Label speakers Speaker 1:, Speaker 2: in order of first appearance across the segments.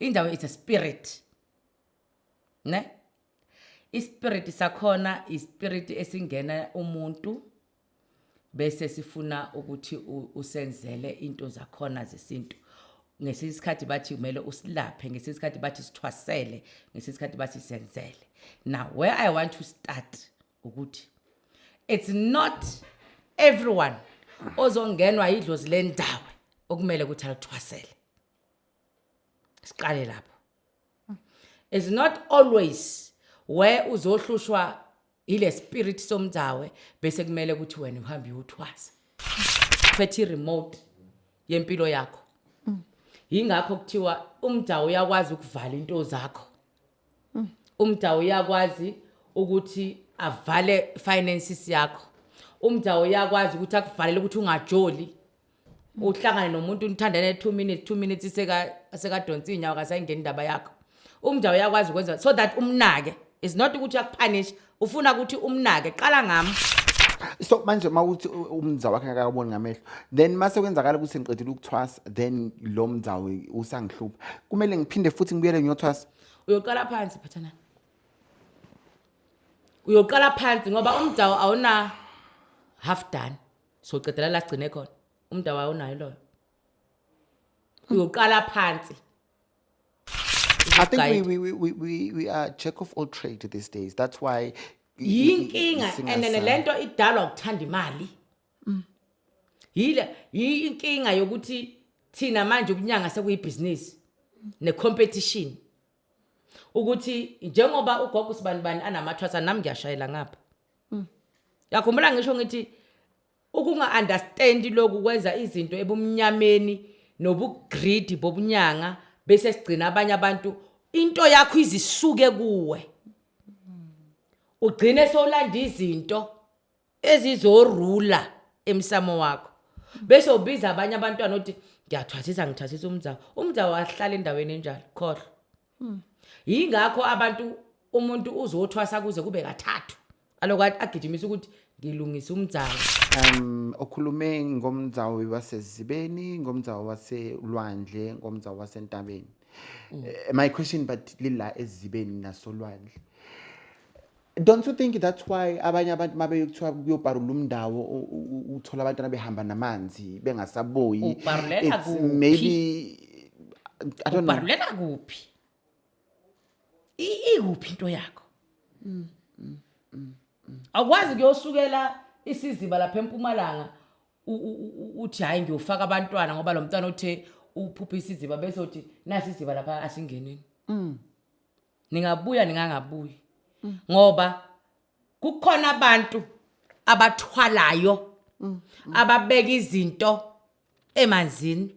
Speaker 1: Indawo is a spirit, ne? Ispirit sakhona, ispirit esingena umuntu bese sifuna ukuthi usenzele into zakhona zesintu. Ngesinye isikhathi bathi kumele usilaphe, ngesinye isikhathi bathi sithwasele, ngesinye isikhathi bathi senzele. Now, where I want to start ukuthi it's not everyone ozongenwa idlozi lendawo okumele ukuthi alithwasele. Siqale lapho. It's not always where uzohlushwa ile spirit somdzawe bese kumele ukuthi wena uhambe uyothwasa. Phethe remote yempilo yakho. Yingakho kuthiwa umdzawo uyakwazi ukuvala into zakho. Umdzawo uyakwazi ukuthi avale finances yakho. Umdzawo uyakwazi ukuthi akuvalele ukuthi ungajoli, uhlangane nomuntu nithandane 2 minutes, 2 minutes sekadonsa inyawo, kasayingena indaba yakho. Umdzawo uyakwazi ukwenza so that umnake. It's not ukuthi uyakupunish, ufuna ukuthi umnake. Qala ngami.
Speaker 2: So manje mawuthi umdzawo wakhe akakaboni ngamehlo, then mase kwenzakala ukuthi ngiqedile ukuthwasa, then lo mdzawo usangihlupha, kumele ngiphinde futhi ngibuyele ngiyothwasa?
Speaker 1: Uyoqala phansi, Phathanani. Uyoqala phansi ngoba umdawo awuna half done. So qedela la sigcine khona. Umdawo awunayo loyo. Uyoqala phansi.
Speaker 2: I think
Speaker 1: Guide.
Speaker 2: we are jack of all trade these days. That's why
Speaker 1: Yinkinga and then
Speaker 2: singasa-
Speaker 1: lento idalwa ukuthanda imali. Yile inkinga yokuthi thina manje ukunyanga sekuyibhizinisi ne-competition, ukuthi njengoba ugogo sibanibani anamathwasa, nami ngiyashayela ngapha. Yakhumbula ngisho ngithi ukunga-understand lokhu kwenza izinto ebumnyameni nobugreedy bobunyanga, bese sigcina abanye abantu into yakho izisuke kuwe, ugcine sowulanda izinto ezizorula emsamo wakho, bese ubiza abanye abantwana uthi ngiyathwasisa, ngithwasisa umdzawo. Umdzawo ahlala endaweni enjalo, khohlwa. Yingakho abantu umuntu uzothwasa kuze kube kathathu, aloku agijimisa ukuthi ngilungisa umdzawo.
Speaker 2: Okhulume ngomdzawo wasezibeni, ngomdzawo waselwandle, ngomdzawo wasentabeni. My question but lila ezibeni nasolwandle. Don't you think that's why abanye abantu mabe kuthiwa kuyobharula umndawo, uthola abantwana behamba namanzi bengasabuyi?
Speaker 1: Ubharulela
Speaker 2: It's
Speaker 1: kuphi?
Speaker 2: Maybe, I don't know.
Speaker 1: Ubharulela kuphi? Ikuphi into yakho? Awukwazi kuyosukela isiziba lapha eMpumalanga uthi hayi, ngiyofaka abantwana ngoba lo mntwana uthe uphupha isiziba, bese uthi nasi isiziba lapha, asingeneni. Ningabuya ningangabuyi, ngoba kukhona abantu abathwalayo ababeka izinto emanzini.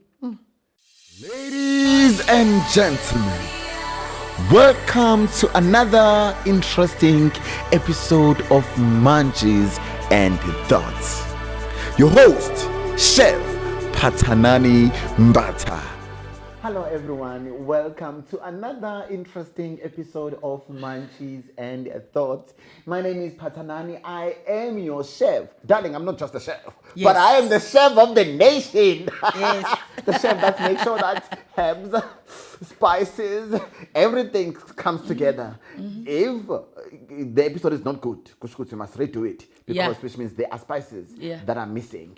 Speaker 2: Ladies and gentlemen, welcome to another interesting episode of Munchies and Thoughts. Your host, Chef Patanani Mbata. Hello, everyone. Welcome to another interesting episode of Munchies and Thoughts. My name is Patanani. I am your chef. Darling, I'm not just a chef, but I am the chef of the nation. The chef that makes sure that herbs, spices, everything comes together. If the episode is not good, kusho ukuthi we must redo it because which means there are spices that are missing.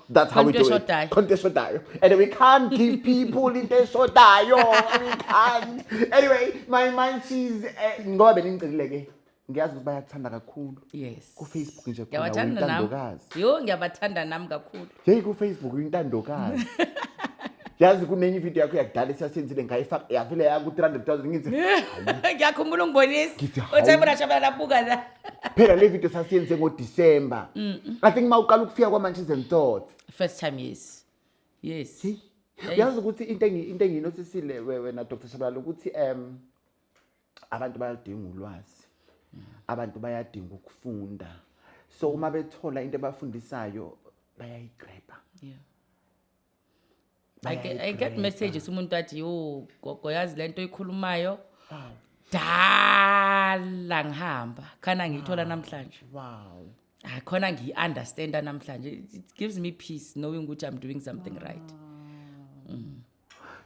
Speaker 2: That's how we do it.
Speaker 1: Khona into eshodayo.
Speaker 2: Khona into eshodayo. And we can't give people into eshodayo. We can't. Anyway, my munchies, ngoba beningicelile ke. Ngiyazi ukuthi bayakuthanda kakhulu. Ku Facebook nje khona
Speaker 1: Ngiyabathanda nami.
Speaker 2: uyintandokazi.
Speaker 1: Yo, ngiyabathanda nami kakhulu.
Speaker 2: Hey, ku Facebook uyintandokazi. Yazi kunenye ivideo yakho yakudala esasenzile, ngayifaka, yavele ya ku 300,000, ngithi
Speaker 1: Ngiyakhumbula ungibonisa.
Speaker 2: Ngithi,
Speaker 1: Uthi
Speaker 2: hawu.
Speaker 1: ayibona Shabalala, buka la.
Speaker 2: Phela le video sasiyenze ngoDecember. I think mawuqala ukufika kwa Munchies and Thoughts.
Speaker 1: First time, yes.
Speaker 2: Hey. Uyazi ukuthi into engiyinotisile wena Dr Shabalala ukuthi abantu bayadinga ulwazi. Abantu bayadinga ukufunda. So uma bethola into abafundisayo bayayigrabha.
Speaker 1: Yeah. I get messages, umuntu athi, "Yo gogo, yazi lento ikhulumayo dala ngihamba khana ngiyithola namhlanje." Ah, khona ngiyi-understanda namhlanje. It gives me peace knowing ukuthi I'm doing something right.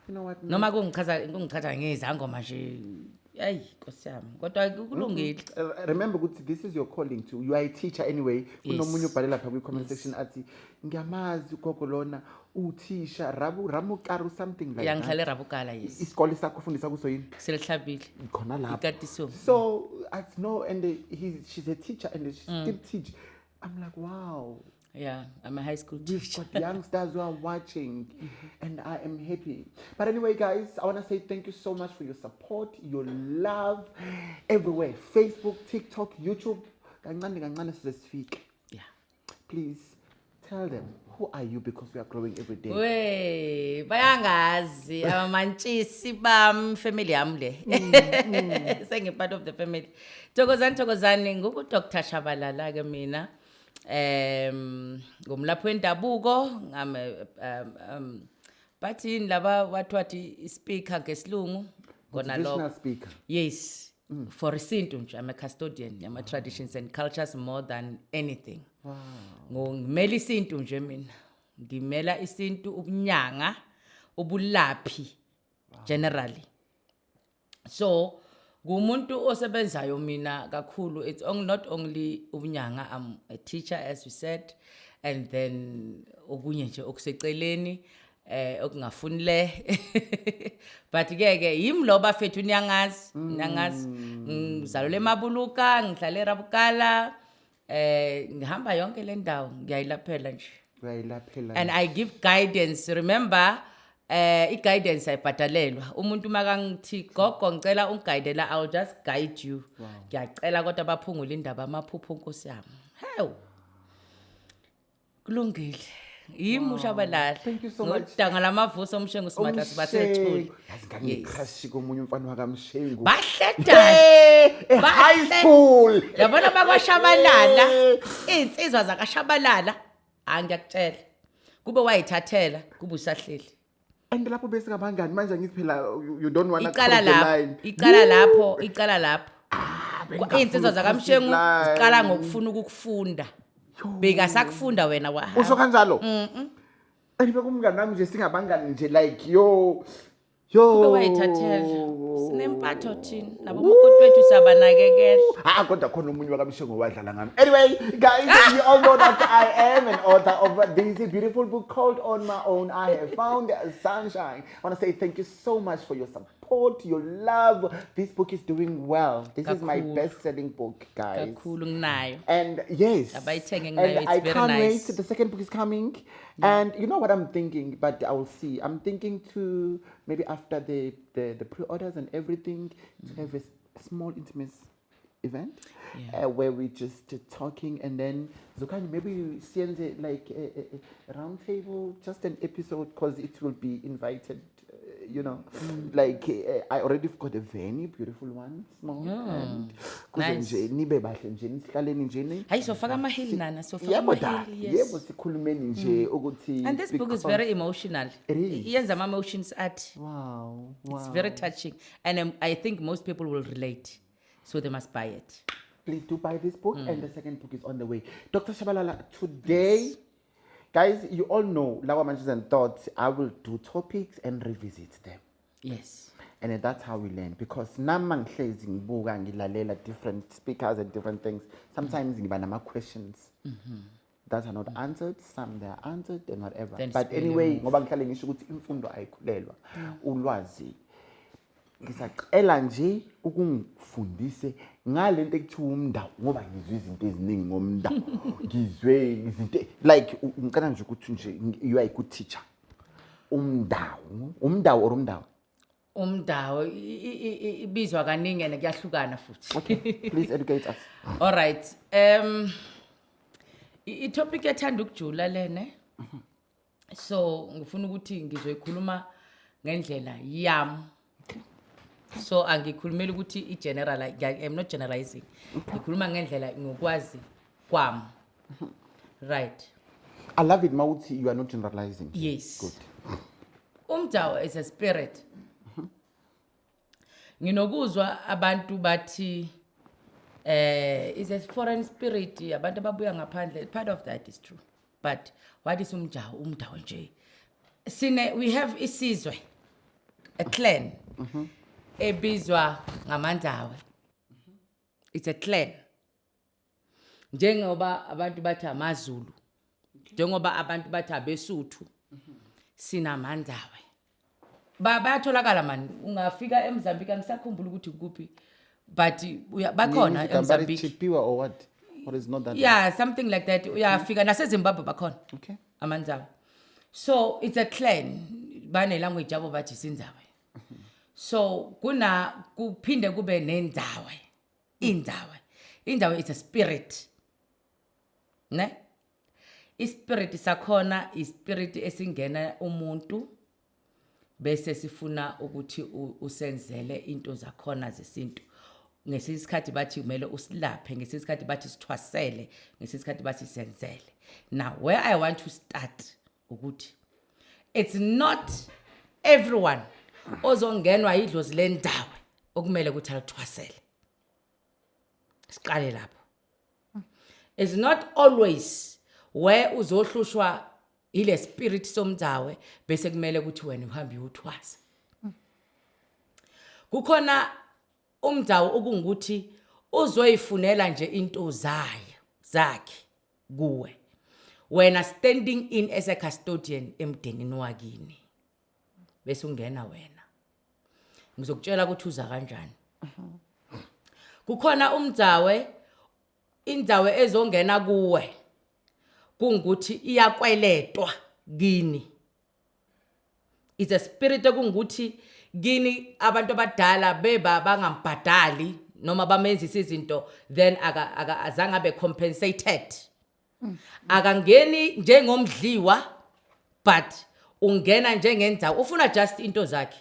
Speaker 2: You know what?
Speaker 1: Noma kungichaza ngezangoma nje, ayi Nkosi yami, kodwa kulungile.
Speaker 2: Remember ukuthi this is your calling too. You are a teacher anyway. Kunomunye ubhale lapha kwi-comment section athi ngiyamazi ugogo lona, uthisha rabu ramukaru, something like that.
Speaker 1: Yangihlale eRabukala, yes.
Speaker 2: Isikole sakho ufundisa kuso yini?
Speaker 1: Selihlabile.
Speaker 2: Khona lapho.
Speaker 1: Ikatiso.
Speaker 2: So I know, and she's a teacher and she still teach. I'm like, wow.
Speaker 1: Yeah, I'm a high school
Speaker 2: We've
Speaker 1: teacher.
Speaker 2: got youngsters who are watching, and I am happy. But anyway, guys, I want to say thank you so much for your support, your love everywhere: Facebook, TikTok, YouTube. Kancane kancane size sifike. Please tell them who are you, because we are growing every day.
Speaker 1: We, bayangazi abamantshisi bam, family yami le. Sengi part of the family. Thokozani, thokozani, nguku Dr. Shabalala ke mina. Ngumlaphi wendabuko, ngame bathi yini laba wathi speaker ngesilungu kona
Speaker 2: Motivational
Speaker 1: lokho.
Speaker 2: speaker.
Speaker 1: Yes. For isintu nje, I'm a custodian yama traditions and cultures more than anything.
Speaker 2: Wow.
Speaker 1: Ngimela isintu nje mina. Ngimela isintu, ubunyanga, ubulaphi generally. So ngumuntu osebenzayo mina kakhulu. It's not only ubunyanga, I'm a teacher, as we said, and then okunye nje okuseceleni okungafuni le, but ke ke yimi lo bafethu, niyangazi, niyangazi. Ngizalelwe eMabuluka, ngihlale eRabukala, ngihamba yonke le ndawo, ngiyayilaphela nje.
Speaker 2: Uyayilaphela.
Speaker 1: And I give guidance. Remember, i-guidance ayibhadalelwa. Umuntu makangithi, "Gogo, ngicela ungiguidela," I'll just guide you. Ngiyacela kodwa baphungule indaba amaphupho, nkosi yami. Hawu, kulungile, yimi uShabalala.
Speaker 2: Thank you so much.
Speaker 1: Ngodanga lamavuso, uMshengu simatla sibasethuli.
Speaker 2: Yazi ngangicrush komunye umfana wakaMshengu.
Speaker 1: Bahledana.
Speaker 2: High school.
Speaker 1: Yabona bakwaShabalala, iy'nsizwa zakaShabalala, hayi, ngiyakutshela, kube wayithathela kube usahleli.
Speaker 2: And lapho besingabangani manje, ngithi phela you don't wanna
Speaker 1: Icala
Speaker 2: cross the
Speaker 1: lapho
Speaker 2: line.
Speaker 1: Icala lapho, icala lapho.
Speaker 2: Bengingafuni
Speaker 1: Iy'nsizwa
Speaker 2: ukucross
Speaker 1: zakaMshengu
Speaker 2: line.
Speaker 1: ziqala ngokufuna ukukufunda, bekasakufunda wena wahamba.
Speaker 2: Usho kanjalo, and bekumngani wami nje, singabangani nje, like, yo yo.
Speaker 1: Kube wayithathela, sinempatho thina nabomakoti bethu, siyabanakekela.
Speaker 2: Ah, kodwa khona omunye wakaMshengu wadlala ngami. Anyway, guys, you all know that I am an author of this beautiful book called On My Own, I Have Found Sunshine. I want to say thank you so much for your support, your love. This book is doing well. This is my
Speaker 1: Kakhulu.
Speaker 2: Best-selling book, guys.
Speaker 1: Kakhulu, nginayo.
Speaker 2: And yes.
Speaker 1: Abayithenge,
Speaker 2: And
Speaker 1: nginayo, it's
Speaker 2: I
Speaker 1: very
Speaker 2: can't
Speaker 1: nice.
Speaker 2: wait. The second book is coming. And you know what I'm thinking, but I will see. I'm thinking to maybe after the pre-orders and everything, to have a small intimate event where we just talking, and then Zukani, maybe you send it like a round table, just an episode, because it will be invited. Like I already got a venue, beautiful one, small, and kuze
Speaker 1: Nice.
Speaker 2: nje nibe bahle nje, nisihlaleni nje ni
Speaker 1: Hayi, sofaka amahili nana, sofaka
Speaker 2: Yebo da,
Speaker 1: amahili, yes.
Speaker 2: yebo, sikhulumeni nje ukuthi
Speaker 1: And this book is
Speaker 2: because-
Speaker 1: very emotional.
Speaker 2: It is.
Speaker 1: Iyenza ama-emotions athi
Speaker 2: Wow.
Speaker 1: It's very touching and I think most people will relate, so they must buy it.
Speaker 2: Please do buy this book, and the second book is on the way. Dr. Shabalala, today, guys, you all know Lawa Manches and Thoughts, I will do topics and revisit them. And that's how we learn, because nami ngihlezi ngibuka, ngilalela different speakers and different things. Sometimes ngiba nama questions that are not answered, some they are answered and whatever.
Speaker 1: Then
Speaker 2: But
Speaker 1: sibuyele
Speaker 2: anyway,
Speaker 1: emuva.
Speaker 2: Ngoba ngihlale ngisho ukuthi imfundo ayikhulelwa, ulwazi, ngisacela nje ukungifundise ngalento ekuthiwa umndawo, ngoba ngizwe izinto eziningi ngomndawo, ngizwe izinto like ngicela nje ukuthi nje, you are a good teacher, umndawo, umndawo or umndawo?
Speaker 1: Umdawo ibizwa kaningi and kuyahlukana futhi.
Speaker 2: Okay, please educate us.
Speaker 1: All right, i-topic ethanda ukujula lene, so ngifuna ukuthi ngizoyikhuluma ngendlela yami, so angikhulumeli ukuthi i-general, I'm not generalizing, ngikhuluma ngendlela ngokwazi kwami, right?
Speaker 2: I love it mawuthi you are not generalizing.
Speaker 1: Yes.
Speaker 2: Good.
Speaker 1: Umdawo is a spirit. Nginokuzwa abantu bathi is a foreign spirit, abantu ababuya ngaphandle. Part of that is true, but what is umdawo? Umdawo nje sine, we have isizwe. a clan ebizwa ngamanzawe. It's a clan, njengoba abantu bathi amaZulu, njengoba abantu bathi abeSuthu, sinamanzawe. Bayatholakala man, ungafika eMozambique, angisakhumbula ukuthi kuphi, but bakhona eMozambique.
Speaker 2: Chipiwa or what? Or is not that?
Speaker 1: Yeah, something like that. Uyafika naseZimbabwe, bakhona amanzawe. So it's a clan, bane language yabo, bathi sinzawe. So kuna kuphinde kube nenzawe. Inzawe is a spirit, ne? Ispirit sakhona, ispirit esingena umuntu bese sifuna ukuthi usenzele into zakhona zesintu. Ngesinye isikhathi bathi kumele usilaphe, ngesinye isikhathi bathi sithwasele, ngesinye isikhathi bathi senzele. Now, where I want to start ukuthi it's not everyone ozongenwa idlozi lendawo okumele ukuthi alithwasele. Siqale lapho. It's not always where uzohlushwa ile spirit somdzawe bese kumele ukuthi wena uhambe uyothwasa. Kukhona umdzawo okungukuthi uzoyifunela nje into zayo zakhe kuwe, wena standing in as a custodian emndenini wakini, bese ungena wena. Ngizokutshela ukuthi uza kanjani. Kukhona umdzawe, indzawo ezongena kuwe kungukuthi iyakweletwa kini. It's a spirit ekungukuthi kini abantu abadala beba bangambhadali noma bamenzisa izinto, then aka azange abe compensated. Akangeni njengomdliwa, but ungena njengenzawo, ufuna just into zakhe,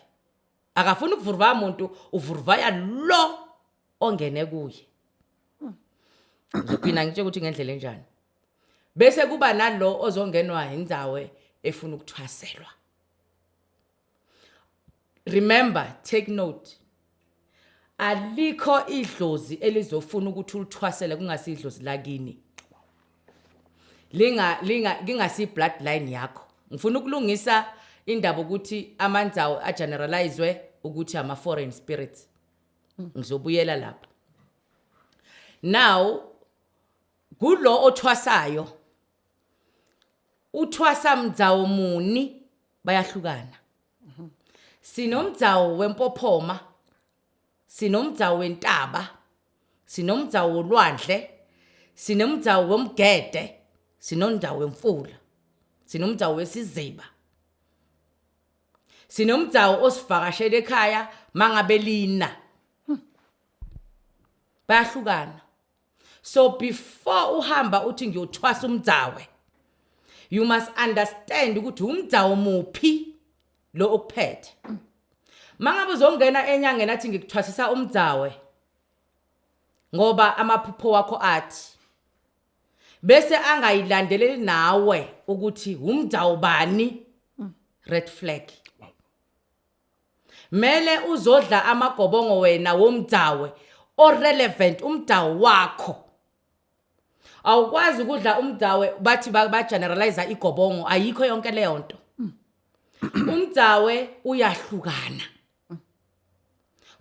Speaker 1: akafuni ukuvuruvaya umuntu, uvuruvaya lo ongene kuye. Ngizophinda ngitshe ukuthi ngendlela enjani. Bese kuba nalo ozongenwa indzawe efuna ukuthwaselwa. Remember, take note, alikho idlozi elizofuna ukuthi ulithwasele kungasidlozi lakini, linga kingasi bloodline yakho. Ngifuna ukulungisa indaba ukuthi amanzawo ageneralizwe ukuthi ama foreign spirits. Ngizobuyela lapha. Now, kulo othwasayo, uthwasa mdzawo muni? Bayahlukana. Sinomdzawo wempophoma, sinomdzawo wentaba, sinomdzawo wolwandle, sinomdzawo womgede, sinomdzawo wemfula, sinomdzawo wesiziba, sinomdzawo osivakashela ekhaya mangabe lina. Bayahlukana. So before uhamba uthi ngiyothwasa umdzawe, you must understand ukuthi umdzawo muphi lo okuphethe. Mangabe uzongena enyangeni athi ngikuthwasisa umdzawe ngoba amaphupho wakho athi, bese angayilandeleli nawe ukuthi umdzawo bani, red flag. Mele uzodla amagobongo wena womdzawe orelevant, umdzawo wakho. Awukwazi ukudla umdzawe bathi ba generalize igobongo, ayikho yonke leyo nto. Umdzawe uyahlukana.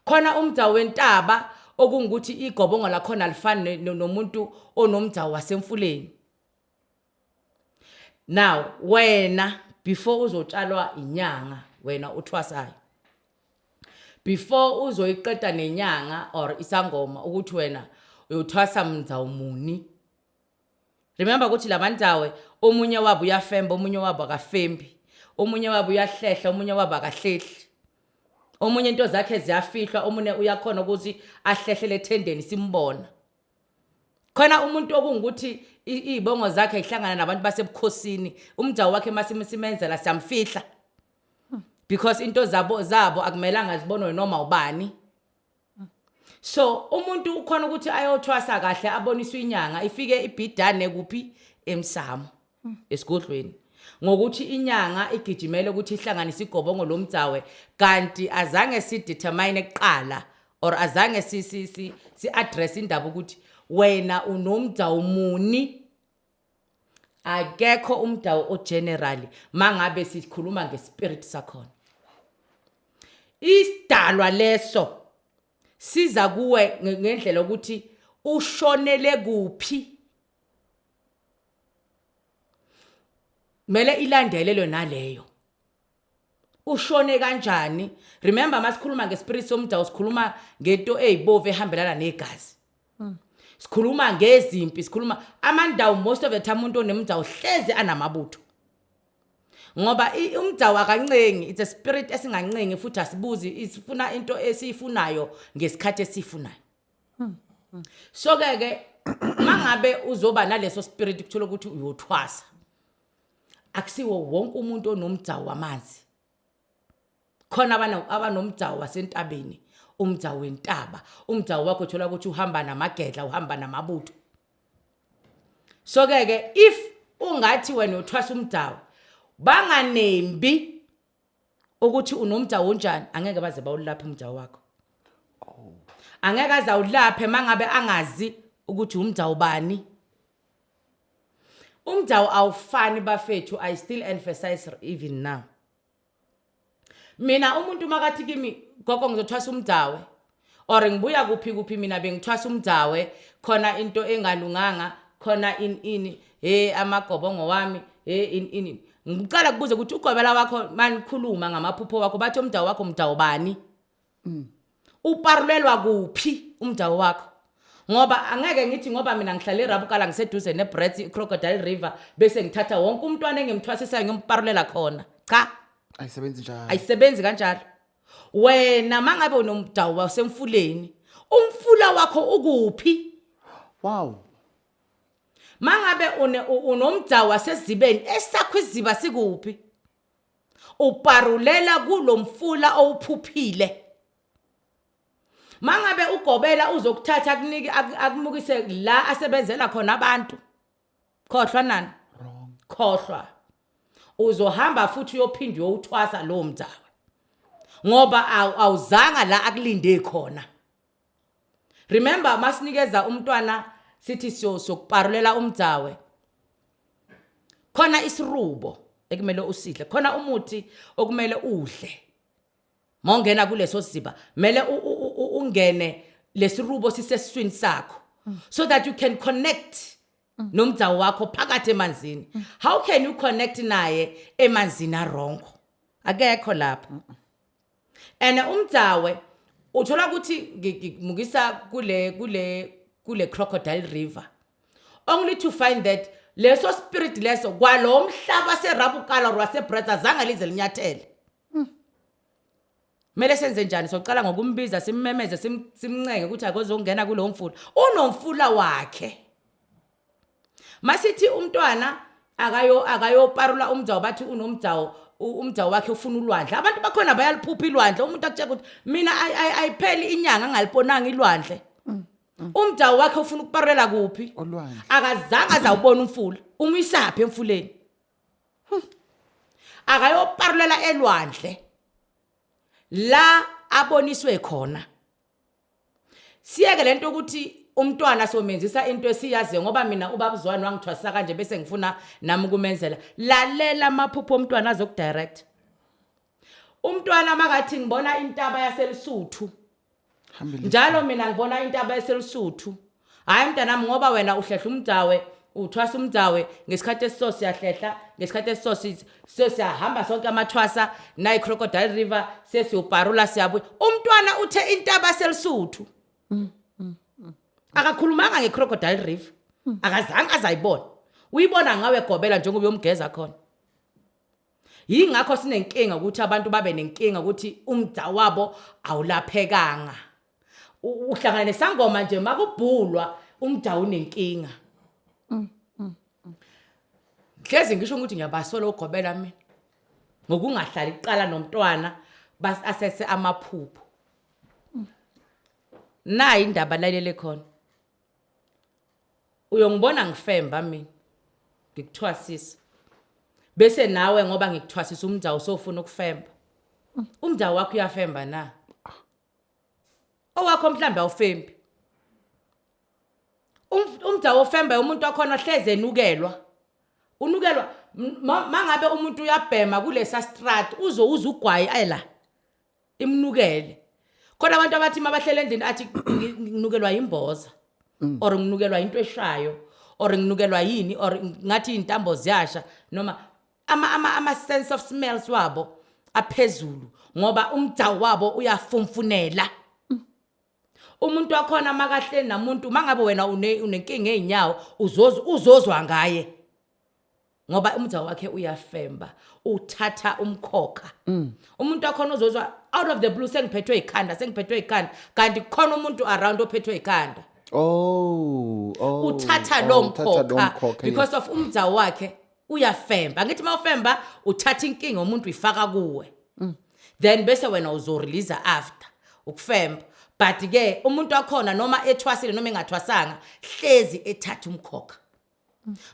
Speaker 1: Khona umdzawo wentaba okungukuthi igobongo lakhona alifani nomuntu onomdzawo wasemfuleni. Now wena, before uzotshalwa inyanga, wena uthwasayo, before uzoyiqeda nenyanga or isangoma ukuthi wena uyothwasa mndzawo muni, remember ukuthi labandzawe omunye wabo uyafemba, omunye wabo akafembi, omunye wabo uyahlehla, omunye wabo akahlehli, omunye into zakhe ziyafihlwa, omunye uyakhona ukuthi ahlehlele ethendeni simbona. Khona umuntu okungukuthi iy'bongo zakhe ihlangana nabantu basebukhosini, umdzawo wakhe masimenzela siyamfihla because into zabo akumelanga zibonwe noma ubani. So umuntu ukhona ukuthi ayothwasa kahle, aboniswe inyanga, ifike ibhidane kuphi? Emsamo, esigodlweni, ngokuthi inyanga igijimele ukuthi ihlanganise igobongo lomdzawe, kanti azange si determine kuqala or azange si address indaba ukuthi wena unomdzawo muni. Akekho umdawo ogeneral mangabe sikhuluma ngespirit sakhona. Isidalwa leso siza kuwe ngendlela ukuthi ushonele kuphi. Kumele ilandelelwe naleyo. Ushone kanjani? Remember, masikhuluma ngespirit somdawu, sikhuluma ngento ezibovu ehambelana negazi. Sikhuluma ngezimpi, sikhuluma amandawu. Most of the time umuntu onemdawu hleze anamabutho. Ngoba umdawu akancengi, it's a spirit esingancengi futhi asibuzi, isifuna into esiyifunayo ngesikhathi esifunayo. So ke ke mangabe uzoba naleso spirit, kuthola ukuthi uyothwasa. Akusiwo wonke umuntu onomdzawu wamanzi. Khona abanomdzawu wasentabeni, umdzawu wentaba. Umdzawu wakho uthola ukuthi uhamba namagedla, uhamba namabutho. So ke ke if ungathi wena uthwasa umdzawu, banganembi ukuthi unomdzawu onjani, angeke baze bawulaphe umdzawu wakho. Angeke aze awulaphe mangabe angazi ukuthi umdzawu bani. Umdzawu awufani, bafethu. I still emphasize even now. Mina umuntu makathi kimi, "Gogo, ngizothwasa umdzawe," or "Ngibuya kuphi kuphi, mina bengithwasa umdzawe, khona into engalunganga khona, ini ini, hey, amagobongo wami, hey, ini ini," ngicala kubuza ukuthi ugobela wakho, manikhuluma ngamaphupho wakho, bathi umdawo wakho umdawo bani, uparulelwa kuphi umdawo wakho? Ngoba angeke ngithi ngoba mina ngihlale eRabukala, ngiseduze neBrits, iCrocodile River, bese ngithatha wonke umntwana engimthwasisayo ngimparulela khona. Cha.
Speaker 2: Ayisebenzi njalo.
Speaker 1: Ayisebenzi kanjalo. Wena mangabe unomdawu wasemfuleni, umfula wakho ukuphi? Mangabe unomdawu wasezibeni, esakho isiziba sikuphi? Uparulela kulomfula owuphuphile. Mangabe ugobela uzokuthatha akunike, akumukise la asebenzela khona abantu, khohlwa nani.
Speaker 2: Wrong.
Speaker 1: Khohlwa, uzohamba futhi uyophinda uyowuthwasa lowo mdzawe, ngoba awuzanga la akulinde khona. Remember, masinikeza umntwana sithi siyokuparulela umdzawe, khona isirubo ekumele usidle, khona umuthi okumele udle. Mawungena kuleso siziba, mele ungene lesirubo sisesiswini sakho so that you can connect nomdzawo wakho phakathi emanzini. How can you connect naye emanzini a-wrong? Akekho lapho. And umdzawe uthola ukuthi ngimukisa kule Crocodile River, only to find that leso spirit leso kwalo mhlaba seRabukala or waseBrits azange lize linyathele. Kumele senze njani? Soqala ngokumbiza, simmemeze, simncenge ukuthi akozongena kulowo mfula. Unomfula wakhe. Masithi umntwana akayoparula umdzawo, bathi unomdzawo, umdzawo wakhe ufuna ulwandle. Abantu bakhona bayaliphupha ilwandle. Umuntu akutshela ukuthi mina ayipheli inyanga angalibonanga ilwandle. Umdzawo wakhe ufuna ukuparulela kuphi?
Speaker 2: Olwandle.
Speaker 1: Akazange azawubona umfula. Umuyisaphi emfuleni? Akayoparulela elwandle la aboniswe khona. Siyeke lento ukuthi umntwana somenzisa into esiyaziyo, ngoba mina ubabuzwane wangithwasisa kanje, bese ngifuna nami ukumenzela. Lalela amaphupho omntwana azokudirect. Umntwana makathi ngibona intaba yaseLisuthu
Speaker 2: Hambile.
Speaker 1: njalo, mina ngibona intaba yaseLisuthu. Hayi mntanami, ngoba wena uhlehla umdawe, uthwasa umdawe ngesikhathi esiso, siyahlehla ngesikhathi esiso, so siyahamba sonke amathwasa nayi Crocodile River, sesiyoparula, siyabuya. Umntwana uthe intaba yaseLisuthu, akakhulumanga nge-Crocodile River, akazange azayibona. Uyibona ngawe gobela, njengoba uyomgeza khona. Yingakho sinenkinga ukuthi abantu babe nenkinga ukuthi umdza wabo awulaphekanga. Uhlangana nesangoma nje, makubhulwa umdza unenkinga. Hlezi ngisho ukuthi ngiyabasola ugobela mina ngokungahlali kuqala nomntwana, bas-asese amaphupho. Nayi indaba lalele khona, uyongibona ngifemba mina ngikuthwasisa, bese nawe ngoba ngikuthwasisa umdzawo sofuna ukufemba. Umdzawo wakho uyafemba na? Owakho mhlambe awufembi. Umdzawo ofemba umuntu wakhona hleze enukelwa, unukelwa. Mangabe umuntu uyabhema kulesa strat, uzo uza ugwayi ayila. Imnukele. Khona abantu abathi mabahlele endlini athi nginukelwa imboza or nginukelwa into eshayo or nginukelwa yini or ngathi intambo ziyasha noma ama sense of smells wabo aphezulu ngoba umdawu wabo uyafumfunela. Umuntu wakhona makahleli namuntu, mangabe wena unenkinga ezinyawo, uzozwa ngaye ngoba umdzawu wakhe uyafemba, uthatha umkhokha. Umuntu wakhona uzozwa out of the blue, "Sengiphethwe ikhanda, sengiphethwe ikhanda," kanti khona umuntu around ophethwe ikhanda.
Speaker 2: Oh.
Speaker 1: Uthatha lo
Speaker 2: uthatha lo
Speaker 1: mkhokha
Speaker 2: mkhokha,
Speaker 1: because of umdzawu wakhe uyafemba. Angithi mawufemba uthatha inkinga umuntu uyifaka kuwe, then bese wena uzorelease after ukufemba. But ke umuntu wakhona noma ethwasile noma engathwasanga, hlezi ethatha umkhokha.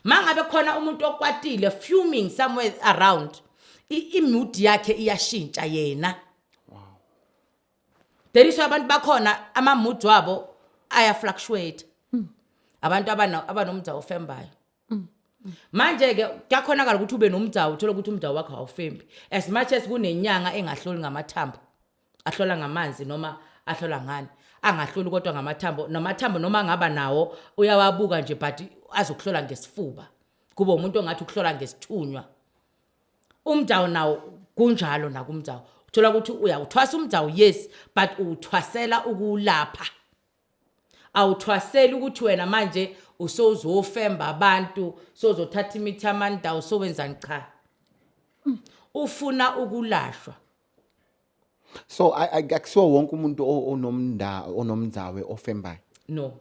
Speaker 1: Mangabe khona umuntu okwatile, fuming somewhere around, imood yakhe iyashintsha yena. There is abantu bakhona ama mood wabo aya fluctuate, abantu abanomdzawu ofembayo. Manje ke kuyakhonakala ukuthi ube nomdzawu, uthola ukuthi umdzawu wakho awufembi, as much as kunenyanga engahloli ngamathambo, ahlola ngamanzi noma ahlola ngani, angahloli kodwa ngamathambo. Namathambo noma angaba nawo uyawabuka nje, but azokuhlola ngesifuba, kube umuntu ongathi ukuhlola ngesithunywa. Umdawu nawo kunjalo, nakumdawu uthola ukuthi uyawuthwasa umdawu, yes, but uwuthwasela ukulapha, awuthwaseli ukuthi wena manje usozofemba abantu, sozothatha imithi yamandawo, sowenzani. Cha, ufuna ukulashwa.
Speaker 2: So akusiwo wonke umuntu onomnzawe ofembayo?
Speaker 1: No.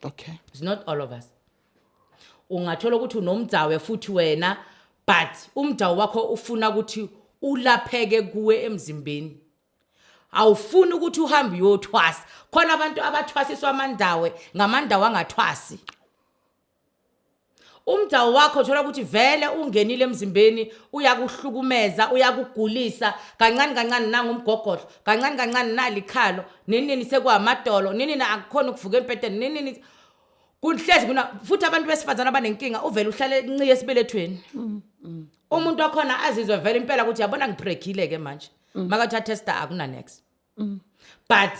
Speaker 2: Okay.
Speaker 1: It's not all of us. Ungathola ukuthi unomdzawe futhi wena, but umdawu wakho ufuna ukuthi ulapheke kuwe emzimbeni, awufuni ukuthi uhambe uyothwasa. Khona abantu abathwasiswa amandawe ngamandawo angathwasi. Umdawu wakho uthola ukuthi vele ungenile emzimbeni, uyakuhlukumeza, uyakugulisa kancane kancane, nangumgogodlo kancane kancane, nalikhalo nini, sekwamadolo nini, akukhona ukuvuka empeteni nini, kuhlezi kuna. Futhi abantu besifazana abanenkinga, uvele uhlale enciye esibelethweni. Umuntu wakhona azizwe vele impela ukuthi yabona ngiprekhile ke manje, makathatha testa akuna next. But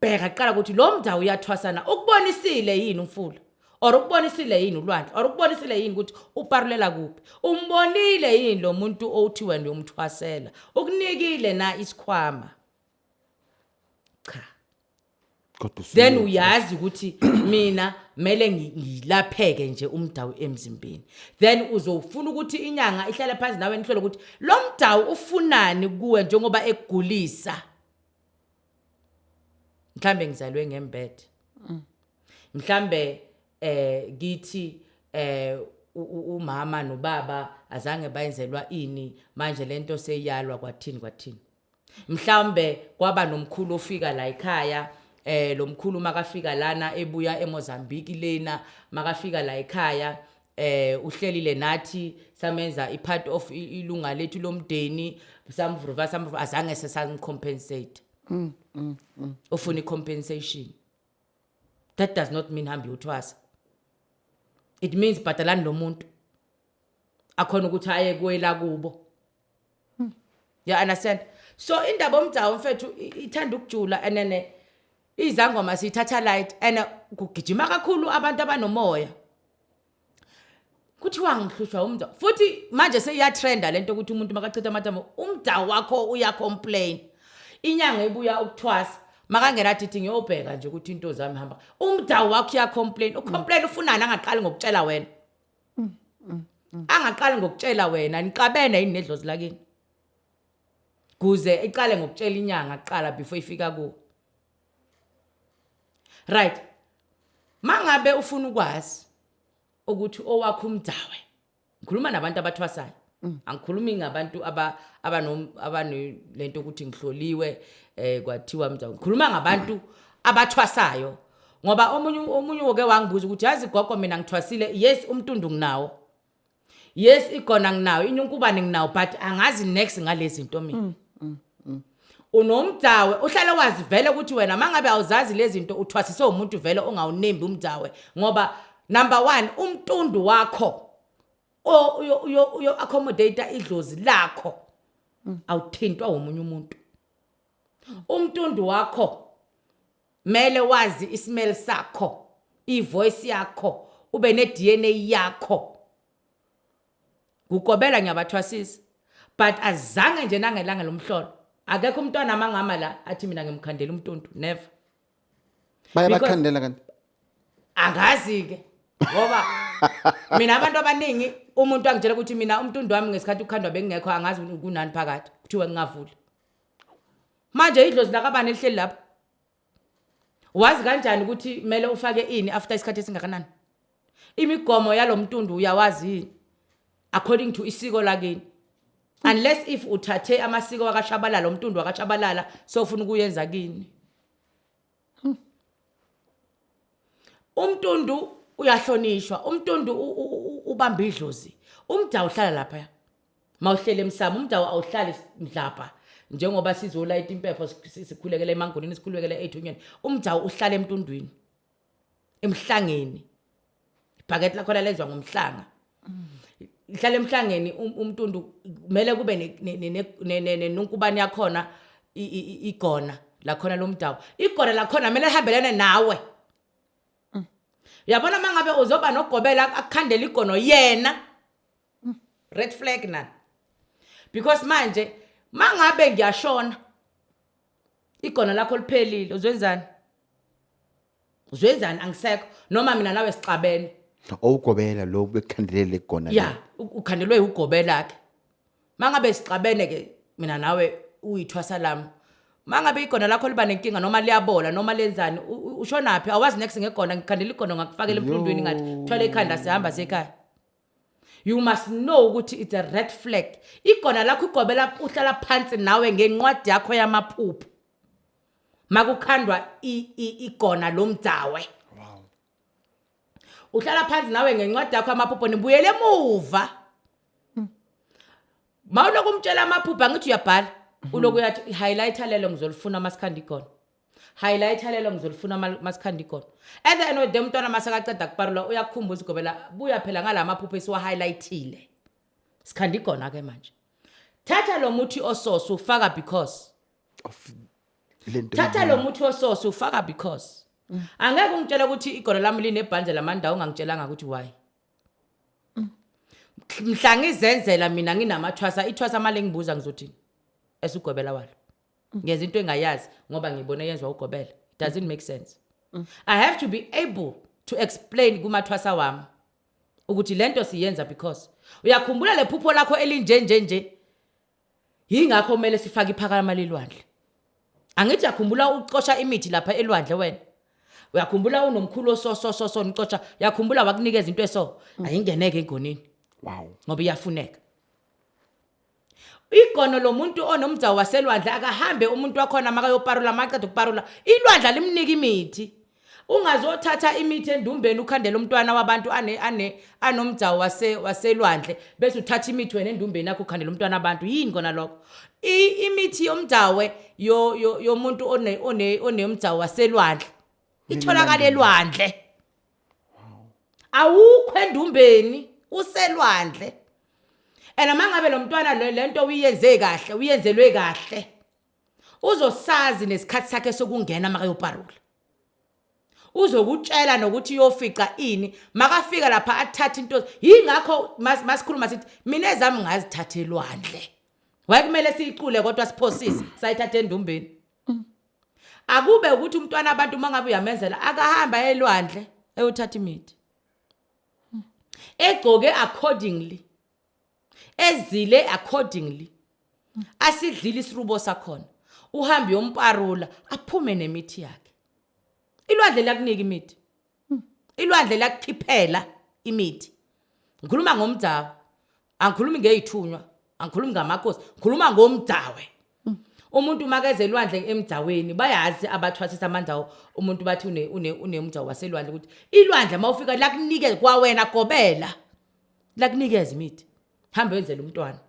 Speaker 1: bheka qala ukuthi lo mndawo uyathwasana, ukubonisile yini umfula or ukubonisile yini ulwandle or ukubonisile yini ukuthi uparulela kuphi? Umbonile yini lo muntu othi wena uyomthwasela? Ukunikile na isikhwama? Cha.
Speaker 2: Kodwa
Speaker 1: then uyazi ukuthi mina mele ngilapheke nje umdawu emzimbeni, then uzofuna ukuthi inyanga ihlale phansi nawe nihlole ukuthi lo mdawu ufunani kuwe njengoba ekugulisa. Mhlambe ngizalwe ngembethe, mhlambe kithi umama nobaba azange bayenzelwa ini, manje lento seyalwa kwathini kwathini. Mhlawumbe kwaba nomkhulu ofika la ekhaya, lo mkhulu makafika lana ebuya eMozambique lena, makafika la ekhaya uhlelile nathi, samenza ipart of ilunga lethu lomndeni, samvuva samvuva, azange sesamcompensate, ufuna i-compensation. That does not mean hambe uyothwasa. It means bhadalani lo muntu akhona ukuthi aye kwela kubo. You understand? So indaba omdawu mfethu ithanda ukujula, and then izangoma siyithatha light and kugijima kakhulu abantu abanomoya. Kuthiwa ngihlushwa umdawu, futhi manje seyiyatrenda lento ukuthi umuntu makachitha amathambo umdawu wakho uyacomplain. Inyanga ibuya ukuthwasa, makangena athi ngiyobheka nje ukuthi into zami hamba, umdawu wakho uyacomplain. Ucomplain ufunani? Angaqali ngokutshela wena, angaqali ngokutshela wena niqabene yini nedlozi lakini, kuze iqale ngokutshela inyanga kuqala before ifika kuwo. Right, mangabe ufuna ukwazi ukuthi owakho umdawe, ngikhuluma nabantu abathwasayo, angikhulumi ngabantu aba abano abane lento ukuthi ngihloliwe kwathiwa mdawe. Ngikhuluma ngabantu abathwasayo ngoba omunye woke wangibuza ukuthi, "Yazi gogo, mina ngithwasile, yes, umntundu nginawo, yes, igona nginawo, inyunkubane nginawo, but angazi next ngalezi zinto mina." Unomdawe uhlale wazi vele ukuthi wena mangabe awuzazi lezi zinto uthwasise umuntu vele ongawunembi umdawe, ngoba number 1 umtundu wakho o uyo accommodate idlozi lakho, awuthintwa umunye umuntu. Umtundu wakho mele wazi ismell sakho, ivoice yakho, ube ne-DNA yakho. Kugobela ngiyabathwasisa, but azange nje nangelanga lomhlolo akekho umntwana amangama la athi mina ngimkhandela umtundu, never.
Speaker 2: Bayabakhandela kanti?
Speaker 1: Angazi-ke, ngoba mina abantu abaningi umuntu angitshela ukuthi mina umtundu wami ngesikhathi ukhandwa bengingekho, angazi kunani phakathi, kuthiwa ngingavuli. Manje idlozi lakabani elihleli lapho? Wazi kanjani ukuthi kumele ufake ini after isikhathi esingakanani? Imigomo yalo mtundu uyawazi yini according to isiko lakini? Unless if uthathe amasiko wakashabalala, umtundu wakashabalala, sofuna ukuyenza kini. Umtundu uyahlonishwa, umtundu ubamba idlozi. Umdawu uhlala lapha mawuhlele emsamo, umdawu awuhlali mdlapha njengoba sizolayita impepho, sikhulekele emangonini, sikhulekele ey'thunyweni. Umdawu uhlala emtundwini, emhlangeni. Ibhaketi lakhona lenziwa ngomhlanga, ihlala emhlangeni. Umtundu kumele kube nenunkubane yakhona, igona lakhona lomdawu. Igona lakhona kumele lihambelane nawe. Uyabona, uma ngabe uzoba nogobela akukhandela igono yena, red flag nani, because manje mangabe ngiyashona, igona lakho liphelile, uzwenzani? Uzwenzani? Angisekho, noma mina nawe sixabene.
Speaker 2: Owugobela lo bekukhandelele igona?
Speaker 1: Ya, ukhandelwe ugobela ke. Mangabe sixabene ke mina nawe, uyithwasa lami, mangabe igona lakho liba nenkinga noma liyabola noma lenzani, ushonaphi? Awazi next ngegona. Ngikhandela igona, ngakufakela emntundwini, ngathi thwala ikhanda, sihamba sekhaya. You must know ukuthi it's a red flag. Igona lakho, igobela uhlala phansi nawe ngencwadi yakho yamaphupho makukhandwa igona lomdzawe. Uhlala phansi nawe ngencwadi yakho yamaphupho, nibuyele emuva. Mawuloku umtshela amaphupho, angithi uyabhala, uloku uyathi highlighter lelo ngizolifuna masikhanda igona, highlighter lelo ngizolifuna masikhanda igona. At the end of the day, umntwana masekaceda kuparula, uyakukhumbuza igobela, buya phela ngala maphupho esiwa-highlightile, sikhanda igona ke manje. Thatha lo muthi ososo ufaka because
Speaker 2: of lento.
Speaker 1: Thatha lo muthi ososo ufaka because angeke ungitshele ukuthi igolo lami linebhande lamandawo ungangitshelanga ukuthi why. Mhla ngizenzela mina nginamathwasa, ithwasa mali ngibuza ngizothini esugobela walo? Ngenza into engayazi ngoba ngibone yenziwa ugobela. It doesn't make sense. I have to be able to explain kumathwasa wami ukuthi lento siyenza because uyakhumbula le phupho lakho elinje nje nje, yingakho kumele sifake iphakama lelwandle. Angithi uyakhumbula ucosha imithi lapha elwandle wena? Uyakhumbula unomkhulu ososososo nicosha? Uyakhumbula wakunikeza into eso? Ayingeneke egonini ngoba iyafuneka igono lomuntu onomdzawo waselwandle. Akahambe umuntu wakhona makayoparula, maqeda ukuparula ilwandle limnika imithi. Ungazothatha imithi endumbeni ukhandela umntwana wabantu ane ane anomdzawo waselwandle, bese uthatha imithi wena endumbeni yakho ukhandela umntwana wabantu. Yini kona lokho? Imithi yomdzawe yomuntu one one onemdzawo waselwandle itholakala elwandle, awukho endumbeni, uselwandle. And mangabe lo mntwana lento uyenze kahle, uyenzelwe kahle, uzosazi nesikhathi sakhe sokungena makayoparula. Uzokutshela nokuthi uyofica ini makafika lapha, athathe into. Yingakho masikhuluma sithi mina ezami ngazithatha elwandle. Wayekumele siyicule kodwa siphosise sayithatha endumbeni. Akube ukuthi umntwana abantu mangabe uyamenzela, akahamba elwandle eyothatha imithi, egcoke accordingly, ezile accordingly, asidlile isirubo sakhona, uhambe yomparula, aphume nemithi yakhe. Ilwandle liyakunika imithi, ilwandle liyakukhiphela imithi. Ngikhuluma ngomdzawo, angikhulumi ngey'thunywa, angikhulumi ngamakhosi, ngikhuluma ngomdzawe. Umuntu makeze elwandle emdzaweni, bayazi abathwasisa amandawo, umuntu bathi unemdzawo waselwandle, ukuthi ilwandle mawufika lakunike kwawena gobela, lakunikeza imithi, hambe wenzele umntwana.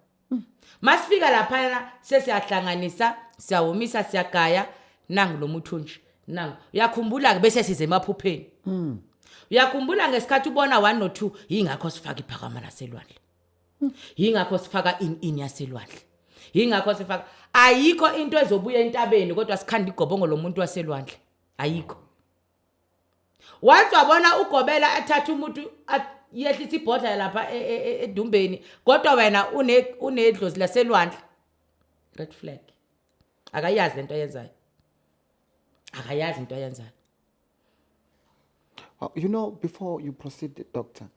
Speaker 1: Masifika laphana sesiyahlanganisa, siyawomisa, siyagaya. Nangu lo muthi unje, nangu. Uyakhumbula-ke, bese size emaphupheni. Uyakhumbula ngesikhathi ubona 1 no 2? Yingakho sifaka iphakama laselwandle, yingakho sifaka in yaselwandle. Yingakho sifaka, ayikho into ezobuya entabeni kodwa sikhanda igobongo lomuntu waselwandle, ayikho. Once wabona ugobela athatha umuntu yehlisa ibhodla lapha edumbeni, kodwa wena unedlozi laselwandle, red flag. Akayazi lento ayenzayo, akayazi into ayenzayo.
Speaker 2: Before you proceed, doctor,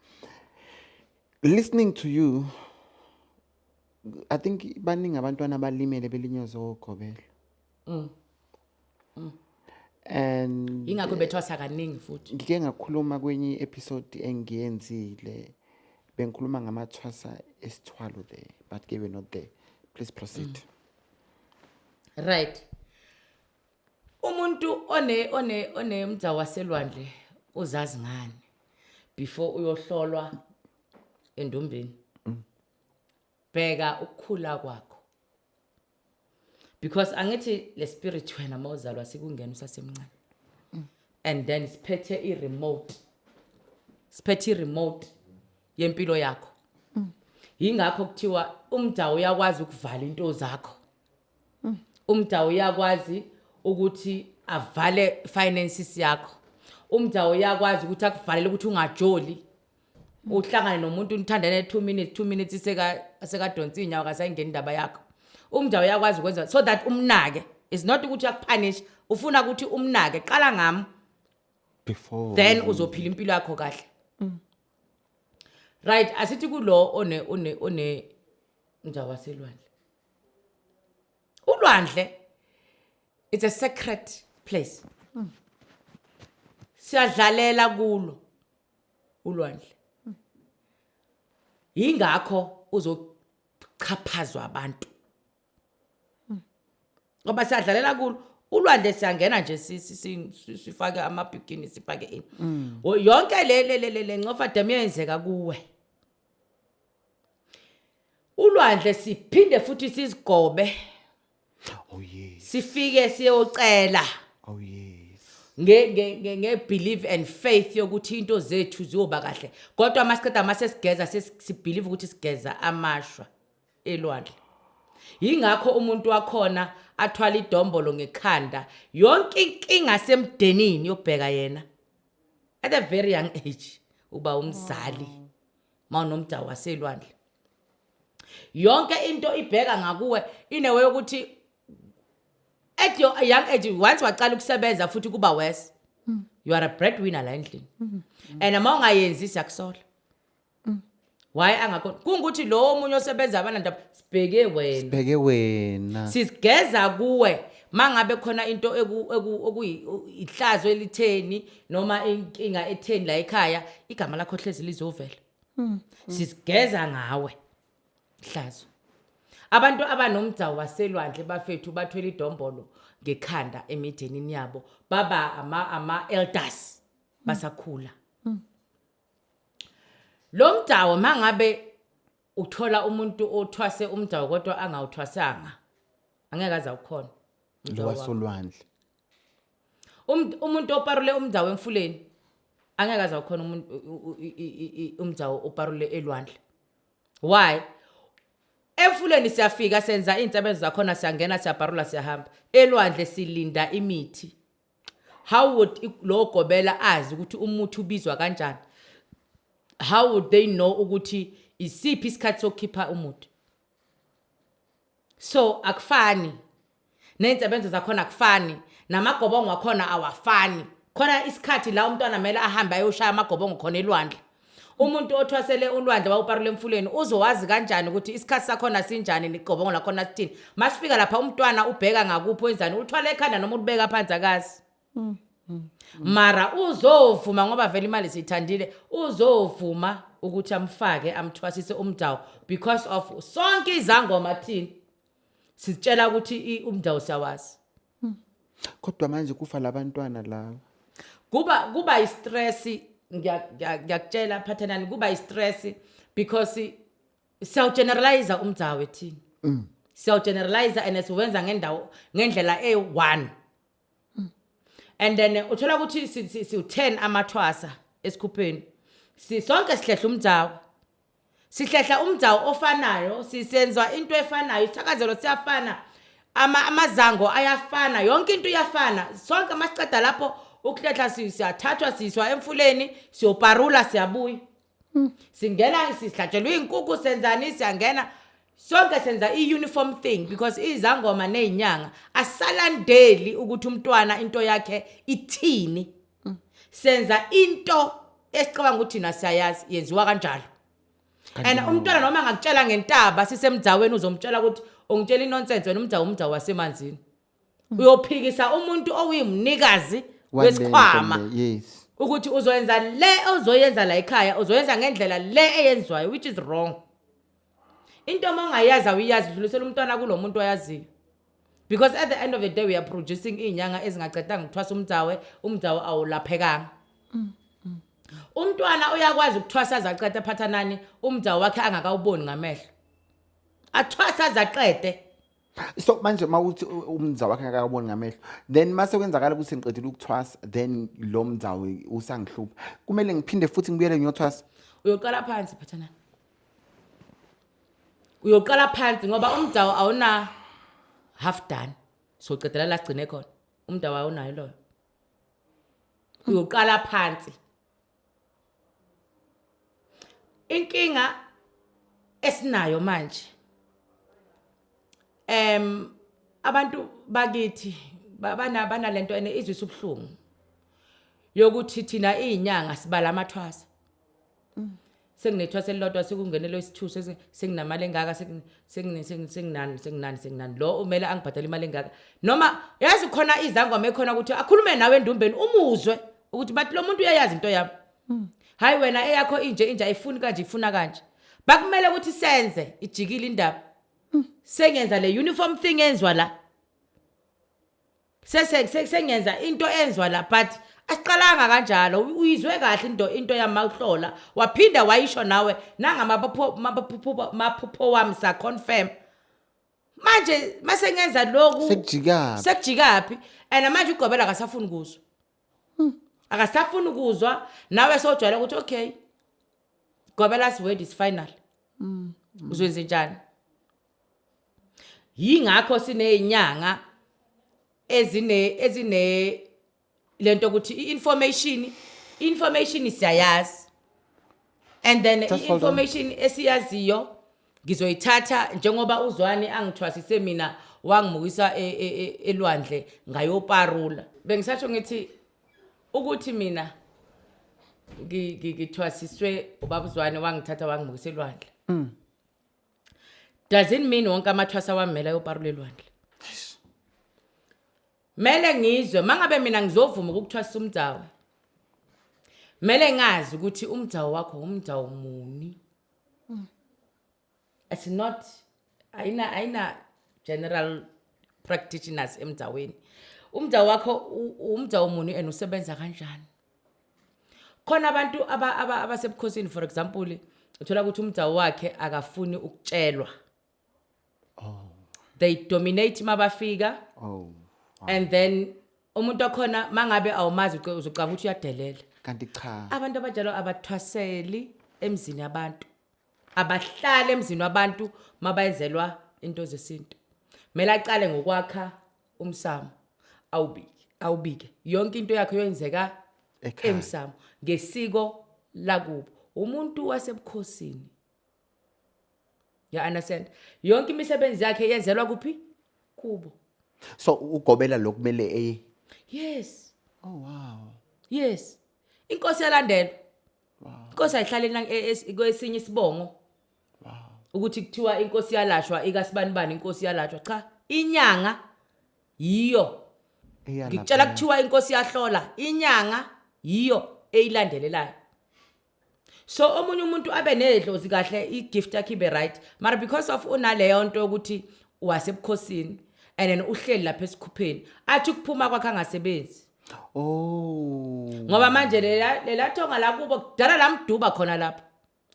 Speaker 2: listening to you, I think baningi abantwana abalimele belinyazwa ogobela. And
Speaker 1: Ingakho bethwasa kaningi futhi.
Speaker 2: Ngike ngakhuluma kwenye episode engiyenzile, bengikhuluma ngamathwasa esithwalo there, but ke we're not there. Please proceed.
Speaker 1: Right, umuntu one waselwandle uzazi ngani before uyohlolwa endumbeni? Bheka ukukhula kwakho, because angithi le spirit wena mawuzalwa sikungena usasemncane, and then siphethe i-remote, siphethe i-remote yempilo yakho. Yingakho kuthiwa umdawu uyakwazi ukuvala into zakho, umdawu uyakwazi ukuthi avale finances yakho, umdawu uyakwazi ukuthi akuvalele ukuthi ungajoli, uhlangane nomuntu nithandane 2 minutes, 2 minutes sekadonsa inyawo, kasayingena indaba yakho. Umdawu uyakwazi ukwenza so that umnake. It's not ukuthi uyakupunish, ufuna ukuthi umnake, qala ngami
Speaker 2: before
Speaker 1: then uzophila impilo yakho kahle. Right, asithi kulo one mdawu waselwandle. Ulwandle, it's a sacred place, siyadlalela kulo ulwandle. Yingakho uzochaphazwa abantu, ngoba siyadlalela kulo ulwandle. Siyangena nje, sifake amabhikini, sifake ini. Yonke le ncofa dam iyenzeka kuwe. Ulwandle siphinde futhi sizigobe, sifike siyocela nge belief and faith yokuthi into zethu ziyoba kahle, kodwa masiqeda, mase sigeza, sesibelieve ukuthi sigeza amashwa elwandle. Yingakho umuntu wakhona athwala idombolo ngekhanda, yonke inkinga semdenini yobheka yena at a very young age. Uba umzali mawunomdawu waselwandle, yonke into ibheka ngakuwe inewe yokuthi at your young age, once waqala ukusebenza futhi kuba worse. You are a breadwinner la endlini, and uma ungayenzi siyakusola, why angakhona? Kungukuthi lo omunye osebenza abanandaba, sibheke wena.
Speaker 2: Bheke wena.
Speaker 1: Sizigeza kuwe mangabe khona into okuyi ihlazo elitheni noma inkinga etheni la ekhaya, igama lakho hlezi lizovela. Sizigeza ngawe ihlazo. Abantu abanomdzawu waselwandle, bafethu, bathwele idombolo ngekhanda emidenini yabo, baba ama elders basakhula. Lo mdawo, mangabe uthola umuntu othwase umdawo kodwa angawuthwasanga, angeke aze awukhona umdawo wakho.
Speaker 2: Lwasolwandle.
Speaker 1: Umuntu oparule umdawo emfuleni angeke aze awukhona umuntu umdawo oparule elwandle. Why? Emfuleni siyafika, senza iy'nsebenzo zakhona, siyangena, siyaparula, siyahamba. Elwandle silinda imithi. How would lo gobela azi ukuthi umuthi ubizwa kanjani? How would they know ukuthi isiphi isikhathi sokukhipha umuthi? So akufani ney'nsebenzo zakhona, akufani namagobongo akhona, awafani. Khona isikhathi la umntwana kumele ahambe ayoshaya amagobongo khona elwandle. Umuntu othwasele ulwandle wawuparula emfuleni uzowazi kanjani ukuthi isikhathi sakhona sinjani, negobongo lakhona sithini? Masifika lapha, umntwana ubheka ngakuphi, wenzani, uthwala ekhanda noma ulibeka phansi? Akazi, mara uzovuma ngoba vele imali siyithandile. Uzovuma ukuthi amfake, amthwasise umdawu because of sonke izangoma thina sizitshela ukuthi umdawu siyawazi.
Speaker 2: Kodwa manje kufa labantwana laba.
Speaker 1: Kuba istress, ngiyakutshela phathanani, kuba istress because siyawugeneralize umdzawo thina, siyawugeneralize and siwenza ngendawo ngendlela eyi-one, and then uthola ukuthi siwu-10 amathwasa esikhupheni, sonke sihlehla umdzawo. Sihlehla umdzawo ofanayo, sisenza into efanayo, isithakazelo siyafana, amazango ayafana, yonke into iyafana. Sonke masiceda lapho ukuhlehla siyathathwa siyiswa emfuleni, siyoparula, siyabuya. Singena sihlatshelwa iy'nkukhu, senzani, siyangena. Sonke senza i-uniform thing because izangoma ney'nyanga asalandeli ukuthi umntwana into yakhe ithini. Senza into esicabanga ukuthi thina siyayazi, yenziwa kanjalo. And umntwana noma angakutshela ngentaba sisemdzaweni, uzomtshela ukuthi ungitshela inonsense wena, umdzawo umdzawo wasemanzini. Uyophikisa umuntu owuyimnikazi wesikhwama ukuthi uzoyenza le ozoyenza la ekhaya, uzoyenza ngendlela le eyenziwayo, which is wrong. Into uma ungayazi awuyazi, dlulisela umntwana kulo muntu oyaziyo, because at the end of the day we are producing iy'nyanga ezingacedanga ukuthwasa umdzawe, umdzawe awulaphekanga. Umntwana uyakwazi ukuthwasa aze aqede, aphathanani, umdzawo wakhe angakawuboni ngamehlo, athwasa aze aqede.
Speaker 2: So manje mawuthi umdzawo wakhe akakaboni ngamehlo, then mase kwenzakala ukuthi ngiqedile ukuthwasa, then lo mdzawo usangihlupha, kumele ngiphinde futhi ngibuyele ngiyothwasa?
Speaker 1: Uyoqala phansi, phathanani, uyoqala phansi, ngoba umdzawo awuna half done. Socedela la sigcine khona, umdzawo awunayo loyo, uyoqala phansi. Inkinga esinayo manje, abantu bakithi banalento ene izwisa ubuhlungu yokuthi thina izinyanga sibala amathwasa. Senginethwasa elilodwa, sekungenelwe isithuso, senginamali engaka, senginani, senginani, senginani, lo umele angibhadale imali engaka. Noma yazi khona izangoma ekhona ukuthi akhulume nawe endumbeni, umuzwe ukuthi bathi lo muntu uyayazi into yami. Hayi wena, eyakho inje inje, ayifuni kanje, ifuna kanje. Bakumele ukuthi senze ijikile indaba, sengenza le uniform thing enziwa la, sengenza into enziwa la, but asiqalanga kanjalo. Uyizwe kahle into yamahlola, waphinda wayisho nawe nangamaphupho maphupho wami, sa confirm. Manje mase ngenza lokhu
Speaker 2: Sekujikaphi?
Speaker 1: Sekujikaphi? And manje ugobela akasafuni kuzwa, akasafuni ukuzwa. Nawe sojwayela ukuthi okay, gobela's word is final. Uzwenze njani? Yingakho sinezinyanga ezine lento ukuthi i-information siyayazi, and then
Speaker 2: Just hold on.
Speaker 1: I-information esiyaziyo ngizoyithatha njengoba uzwani angithwasise mina, wangimukisa elwandle ngayoparula. Bengisasho ngithi ukuthi mina ngithwasiswe ubaba uZwane, wangithatha wangimukisa elwandle, doesn't mean wonke amathwasa wami mele ayoparula elwandle. Mele ngizwe mangabe mina ngizovuma ukukuthwasisa umdzawo, mele ngazi ukuthi umdzawo wakho umdzawo muni. It's not ayina general practitioners emdzaweni. Umdzawo wakho umdzawo muni and usebenza kanjani? Khona abantu abasebukhosini, for example, uthola ukuthi umdzawo wakhe akafuni ukutshelwa. They dominate mabafika. And then umuntu wakhona mangabe awumazi uzocabanga ukuthi uyadelela.
Speaker 2: Kanti cha.
Speaker 1: Abantu abanjalo abathwaseli emzini yabantu, abahlali emzini wabantu. Mabayenzelwa into zesintu, kumele aqale ngokwakha umsamo, awubike yonke into yakhe yoyenzeka
Speaker 2: Ekhaya.
Speaker 1: Emsamo ngesiko lakubo, umuntu wasebukhosini, you understand? Yonke imisebenzi yakhe yenzelwa kuphi? Kubo.
Speaker 2: So ugobela lokumele eye?
Speaker 1: Yes.
Speaker 2: Oh wow.
Speaker 1: Yes, inkosi yalandelwa. Inkosi ayihlale kwesinye isibongo ukuthi kuthiwa inkosi yalashwa ikasibanibani, inkosi yalashwa. Cha, inyanga yiyo.
Speaker 2: Eyalapha.
Speaker 1: Ngikutshela, kuthiwa inkosi yahlola, inyanga yiyo eyilandelelayo. So omunye umuntu abe nedlozi kahle, i-gift yakhe ibe right, mara because of unaleyo nto yokuthi wasebukhosini and then uhleli lapha esikhupheni, athi ukuphuma kwakhe angasebenzi. Ngoba manje lela thonga la kubo kudala lamduba khona lapho,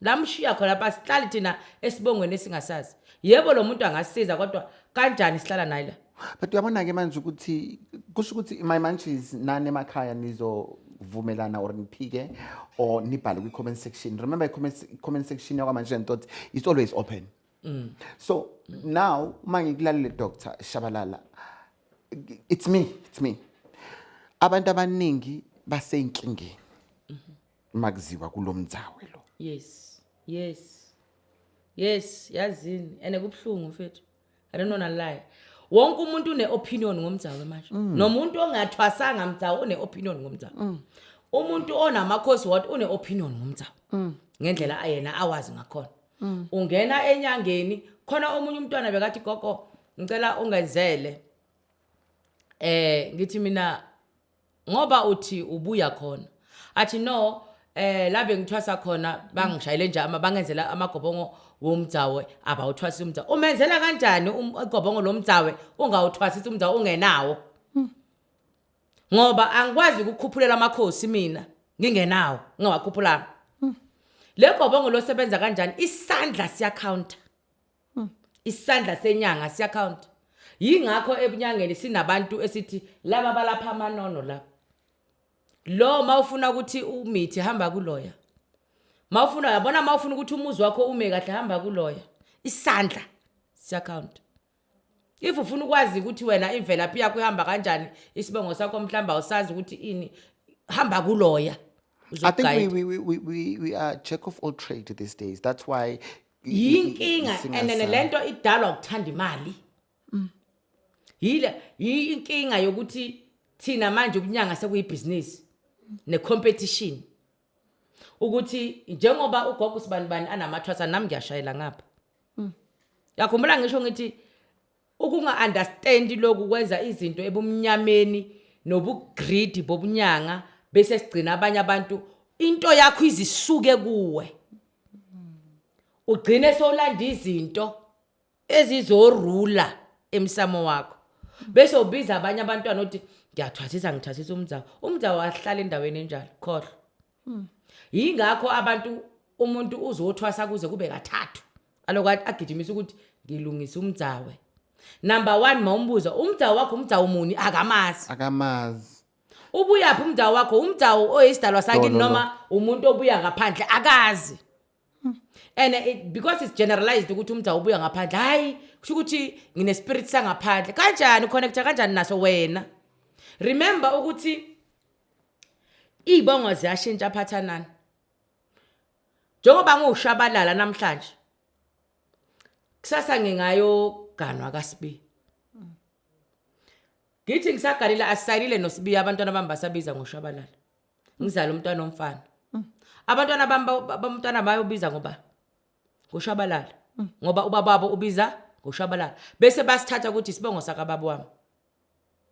Speaker 1: lamshiya khona lapha. Sihlali thina esibongweni esingasazi. Yebo, lo muntu angasiza, kodwa kanjani sihlala naye la?
Speaker 2: But uyabona ke manje ukuthi kusho ukuthi my munchies nani emakhaya nizo Nizovumelana or niphike or nibhale kwi-comment section. Remember, i-comment section yakwaMantshisi and Thoughts is always open. So now uma ngikulalele, Dr Shabalala, it's me, abantu abaningi baseyinkingeni makuziwa kulo mdzawe lo.
Speaker 1: Yes, yazini, and kubuhlungu, mfethu. I don't wanna lie, wonke umuntu une-opinion ngomdzawe manje. Nomuntu ongathwasanga mdzawe une-opinion ngomdzawe. Umuntu onamakhosi what une-opinion ngomdzawe ngendlela ayena awazi ngakhona. Ungena enyangeni khona, omunye umntwana bekathi, "Gogo, ngicela ungenzele." Ngithi mina, ngoba uthi ubuya khona, athi, "No, la bengithwasa khona bangishayele nje ama bangenzela amagobongo womdzawe." Abawuthwasisa umdzawe? Umenzela kanjani igobongo lomdzawe ungawuthwasisi umdzawe ungenawo? Ngoba angikwazi ukukhuphulela amakhosi mina ngingenawo, ngingawakhuphulanga. Le gobongo losebenza kanjani? Isandla siyacounta, isandla senyanga siyacounta. Yingakho ebunyangeni sinabantu esithi laba balapha amanono laba. Lo mawufuna ukuthi umithi, hamba kuloya. Mawufuna, yabona, mawufuna ukuthi umuzi wakho ume kahle, hamba kuloya. Isandla siyacounta. If ufuna ukwazi ukuthi wena imvelaphi yakho ihamba kanjani, isibongo sakho mhlawumbe awusazi ukuthi ini, hamba kuloya.
Speaker 2: I think
Speaker 1: Uzoku-guide.
Speaker 2: we are jack of all trade these days. That's why
Speaker 1: Yinkinga and then
Speaker 2: singasa-
Speaker 1: lento idalwa ukuthanda imali. Yile yinkinga yokuthi thina manje ubunyanga sekuyibhizinisi ne-competition, ukuthi njengoba ugogo sibanibani anamathwasa, nami ngiyashayela ngapha. Yakhumbula ngisho ngithi ukunga-understand lokhu kwenza izinto ebumnyameni nobugreedy bobunyanga, bese sigcina abanye abantu, into yakho izisuke kuwe, ugcine sowulanda izinto ezizorula emsamo wakho, bese ubiza abanye abantwana uthi, "Ngiyathwasisa, ngithwasisa umdzawo." Umdzawo wahlala endaweni enjalo, khohlwa. Yingakho abantu, umuntu uzothwasa kuze kube kathathu, aloku agijimisa ukuthi ngilungisa umdzawe. Number 1, mawumbuza umdzawo wakho umdzawo muni, akamazi.
Speaker 2: Akamazi.
Speaker 1: Ubuyaphi umdzawo wakho? Umdzawo oyisidalwa sakini
Speaker 2: Lo, lo, lo.
Speaker 1: noma umuntu obuya ngaphandle? Akazi. And because it's generalized ukuthi umdzawo ubuya ngaphandle, hayi, kusho ukuthi ngine spirit sangaphandle. Kanjani uconnecta kanjani naso wena? Remember ukuthi iy'bongo ziyashintsha, phathanani. Njengoba ngiwuShabalala namhlanje, kusasa ngingayoganwa kaSibiya. Ngithi ngisaganile, asisayinile noSibiya, abantwana bami basabiza ngoShabalala. Ngizala umntwana omfana, abantwana bami bomntwana bayobiza ngoba ngoShabalala, ngoba ubababo ubiza ngoShabalala, bese basithatha ukuthi isibongo sakababa wami,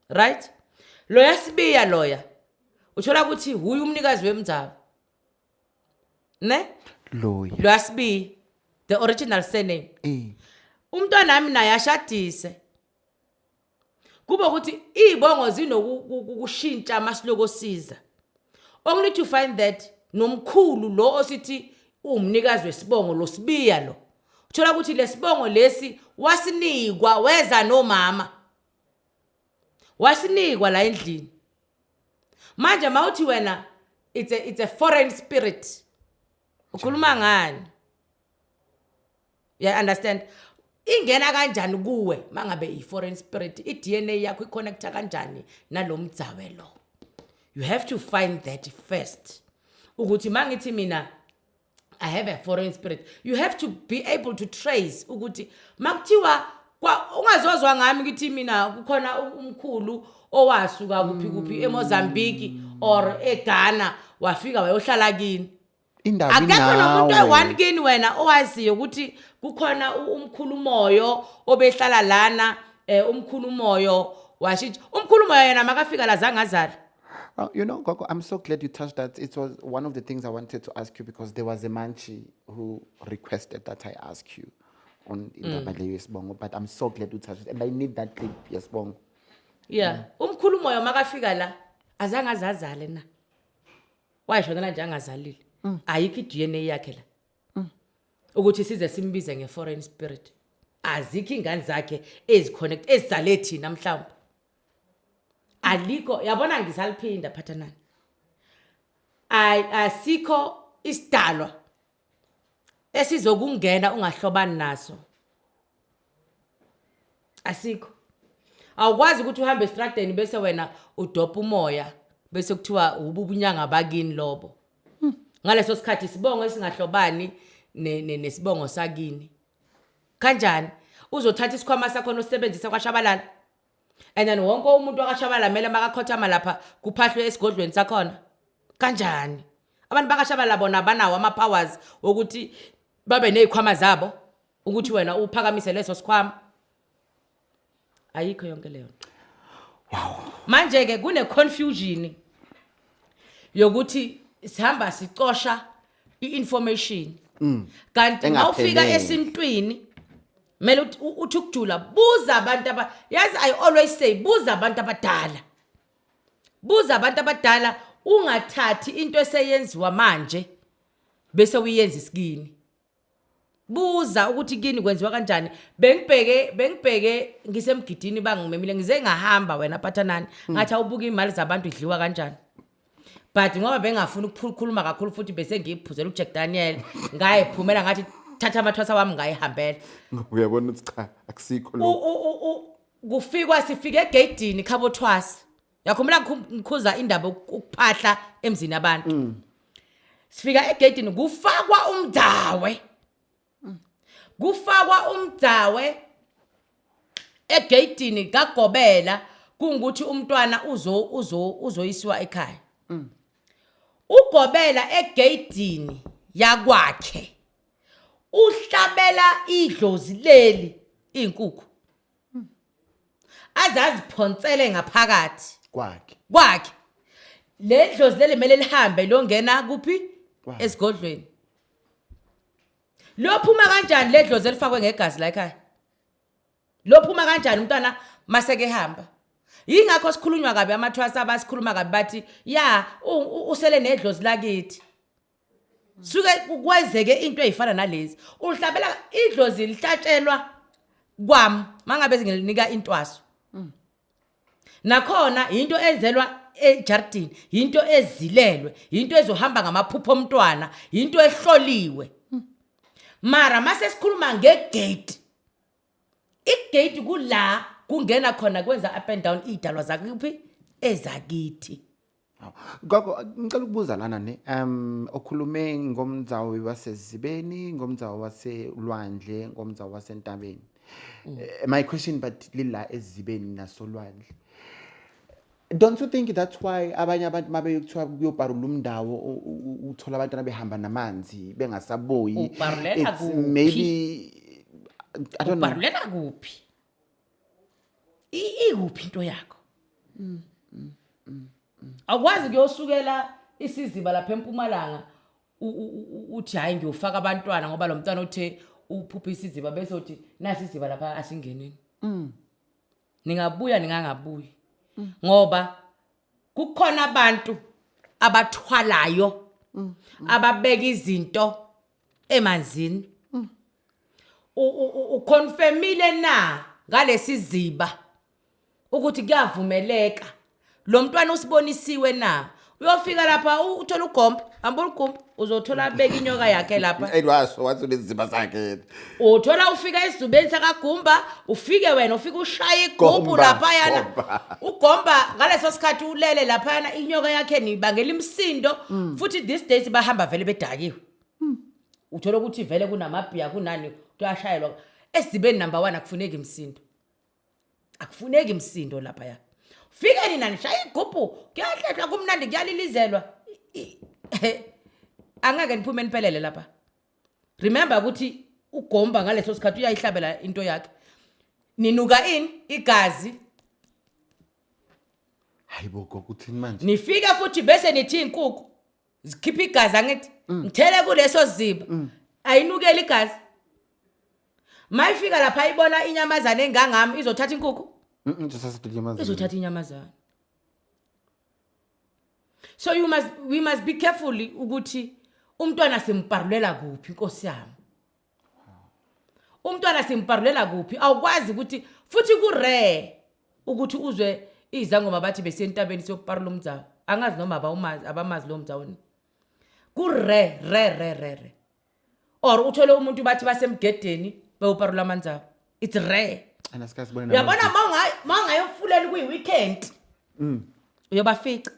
Speaker 1: right? Loya Sibiya loya, uthola ukuthi huye umnikazi wemdzaba, ne?
Speaker 2: Loya.
Speaker 1: Loya Sibiya, the original surname. Umntwana wami naye ashadise, kube ukuthi iy'bongo zinokushintsha masiloko siza, only to find that nomkhulu lo osithi uwumnikazi wesibongo lo Sibiya lo, uthola ukuthi lesibongo lesi wasinikwa, weza nomama, wasinikwa la endlini. Manje mawuthi wena it's a foreign spirit, ukhuluma ngani? You understand? Ingena kanjani kuwe mangabe i-foreign spirit? I-DNA yakho iconnecta kanjani nalo mdzawe lo? You have to find that first, ukuthi mangithi mina I have a foreign spirit, you have to be able to trace ukuthi makuthiwa ungazozwa ngami ukuthi mina kukhona umkhulu owasuka kuphi kuphi eMozambique or eGhana, wafika wayohlala kini.
Speaker 2: Indaba
Speaker 1: Akekho nomuntu
Speaker 2: inawe.
Speaker 1: oyi-one kini wena owaziyo ukuthi kukhona umkhulu Moyo obehlala lana. Umkhulu Moyo washintsha. Umkhulu Moyo yena makafika la zange azala.
Speaker 2: Gogo, I'm so glad you touched that. It was one of the things I wanted to ask you because there was a manchi who requested that I ask you on indaba leyo yesibongo, but I'm so glad you touched it. And I need that clip, yesibongo.
Speaker 1: Yeah, umkhulu Moyo makafika la azange azazale na, wayishonela nje angazalile. Ayikho i-DNA yakhe la ukuthi size simbize nge-foreign spirit. Azikho ingane zakhe eziconnect ezizale thina mhlawumbe, alikho. Yabona, ngisaliphinda, phathanani. Asikho isidalwa esizokungena ungahlobani naso. Asikho. Awukwazi ukuthi uhambe estradeni bese wena udopha umoya bese kuthiwa ububunyanga bakini lobo. Ngaleso sikhathi isibongo esingahlobani nesibongo sakini. Kanjani? Uzothatha isikhwama sakho nosebenzisa kwaShabalala. And then wonke umuntu wakashabalala kumele makakhothama lapha kuphahlwe esigodlweni sakhona. Kanjani? Abantu bakashabalala bona banawo ama-powers wokuthi babe ney'khwama zabo ukuthi wena uphakamise leso sikhwama. Ayikho yonke leyo nto. Manje ke kune confusion yokuthi sihamba sicosha i-information. Kanti mawufika
Speaker 2: Engaphelele.
Speaker 1: Esintwini kumele uthi ukujula, buza abantu aba yazi, I always say buza abantu abadala. Buza abantu abadala, ungathathi into eseyenziwa manje bese uyenza isikini. Buza ukuthi kini kwenziwa kanjani. Bengibheke ngisemgidini, bangimemile, ngize ngahamba wena phathanani, ngathi awubuka imali zabantu idliwa kanjani. But ngoba bengafuni ukukhuluma kakhulu futhi bese ngiyiphuzela uJack Daniel, ngayiphumela, ngathi thatha amathwasa wami, ngayihambela.
Speaker 2: Uyabona ukuthi cha, akusikho lokho.
Speaker 1: Kufikwa, sifike egeyidini khabo thwasa. Yakhumbula ngikhuza indaba ukuphahla emzini abantu. Sifika egeyidini kufakwa umdawe. Kufakwa umdawe egeyidini kagobela, kungukuthi umntwana uzoyisiwa ekhaya. Ugobela egeyidini yakwakhe uhlabela idlozi leli inkukhu azaziphonsele ngaphakathi
Speaker 2: kwakhe.
Speaker 1: Kwakhe. Le dlozi leli kumele lihambe liyongena kuphi?
Speaker 2: Kwakhe.
Speaker 1: Esigodlweni. Lophuma kanjani le dlozi elifakwe ngegazi la ekhaya? Lophuma kanjani umntwana maseke ehamba? Yingakho sikhulunywa kabi amathwasa, abasikhuluma kabi bathi ya usele nedlozi lakithi. Suke kwenzeke into ezifana nalezi. Uhlabela idlozi, lihlatshelwa kwami mangabe ngilinika intwaso. Nakhona into enzelwa ejardini, into ezilelwe, into ezohamba ngamaphupho omntwana, into ehloliwe. Mara mase sikhuluma ngegate, igate kula kungena khona, kwenza up and down idalwa zakuphi, ezakithi.
Speaker 2: Gogo, ngicela ukubuza lana ne okhulume ngomdzawo wasezibeni, ngomdzawo waselwandle, ngomdzawo wasentabeni. My question but lila ezibeni nasolwandle. Don't you think that's why abanye abantu mabe kuthiwa kuyoparula umndawo, uthola abantwana behamba namanzi bengasabuyi?
Speaker 1: Uparulela
Speaker 2: It's
Speaker 1: kuphi?
Speaker 2: Maybe I don't know.
Speaker 1: Ubarulela kuphi? Ikuphi into yakho? Awukwazi kuyosukela isiziba lapha eMpumalanga uthi hayi, ngiyofaka abantwana ngoba lo mntwana uthe uphupha isiziba, bese uthi nasi isiziba lapha, asingeneni. Ningabuya ningangabuyi, ngoba kukhona abantu abathwalayo, ababeka izinto emanzini. Uconfirmile na ngalesiziba ukuthi kuyavumeleka? Lo mntwana usibonisiwe na? Uyofika lapha uthola ugomba, hamba ugomba, uzothola abeka inyoka yakhe lapha.
Speaker 2: Edwasho wathi uneziziba sakhe.
Speaker 1: Uthola ufika esizubeni sakagumba, ufike wena ufike ushaye igubhu
Speaker 2: Gomba,
Speaker 1: laphayana.
Speaker 2: gomba.
Speaker 1: Ugomba ngaleso sikhathi ulele laphayana, inyoka yakhe nibangela imisindo. Futhi these days bahamba vele bedakiwe, uthola ukuthi vele kunamabhiya, kunani, kuyashayelwa esizibeni. Number one, akufuneki imisindo, akufuneki imisindo laphaya. Fike nina nishaya igubhu, kuyahlehlwa, kumnandi, kuyalilizelwa. Angeke niphume niphelele lapha. Remember ukuthi ugomba ngaleso sikhathi uyayihlabela into yakhe, ninuka ini? Igazi.
Speaker 2: Hayibo gogo, uthini manje?
Speaker 1: Nifika futhi bese nithi inkukhu zikhipha igazi, angithi ngithele kuleso ziba, ayinukeli igazi. Mayifika lapha ayibona inyamazana engangami, izothatha inkukhu?
Speaker 2: Izothatha.
Speaker 1: Izothatha inyamazana. So you must we must be careful ukuthi umntwana simparulela kuphi. Inkosi yami, umntwana simparulela kuphi? Awukwazi ukuthi futhi ku rare ukuthi uzwe izangoma bathi besentabeni siyokuparula umdzawo. Angazi noma abawumazi, abamazi lo mdzawo. Ku rare, rare, rare, rare. Or uthole umuntu bathi basemgedeni bewuparula amanzi abo. It's rare.
Speaker 2: And asikaze sibone.
Speaker 1: Uyabona mawungayofuleni kuyi weekend. Uyobafica.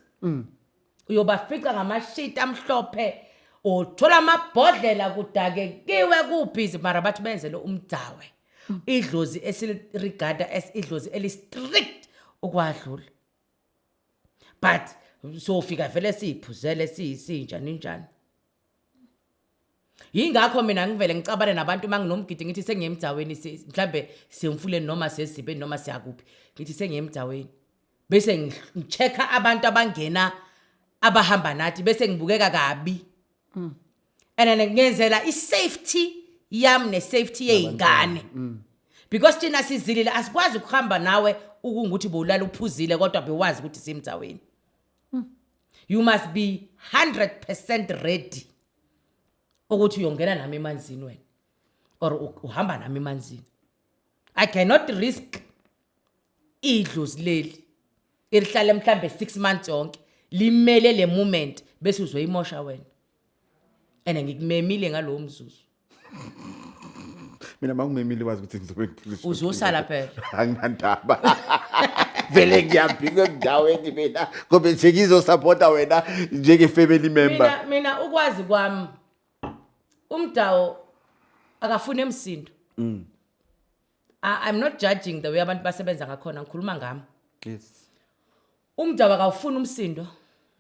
Speaker 1: Uyobafica ngamashiti amhlophe. Uthola amabhodlela kudakekiwe kubhizi, mara bathi benzele umdzawe. Idlozi esiliregard-a as idlozi eli strict ukwadlula. But sofika vele siyiphuzele siyinjani njani. Yingakho mina ngivele ngicabane nabantu manginomgidi, ngithi sengiyemdzaweni, mhlambe siyemfuleni noma sesibeni noma siyakuphi, ngithi sengiyemdzaweni, bese ngi-check-a abantu abangena abahamba nathi, bese ngibukeka kabi and then ngenzela i-safety yami ne-safety yey'ngane, because thina sizilile, asikwazi ukuhamba nawe ukungukuthi bowulala uphuzile kodwa bewazi ukuthi simdzaweni. You must be 100% ready ukuthi uyongena nami emanzini wena or uhamba nami emanzini. I cannot risk idlozi leli elihlale mhlambe 6 months yonke limele le moment, bese uzoyimosha wena and ngikumemile ngalowo mzuzu.
Speaker 2: Mina mangimemile, wazi ukuthi ngizobe ngiphuziswa.
Speaker 1: Uzosala phela.
Speaker 2: Anginandaba. Vele ngiyabhika endaweni mina. Ngoba nje ngizosupporta wena njenge family member.
Speaker 1: Mina ukwazi kwami, umdawo akafuni emsindo. I'm not judging the way abantu basebenza ngakhona, ngikhuluma ngami. Umdawo akawufuni umsindo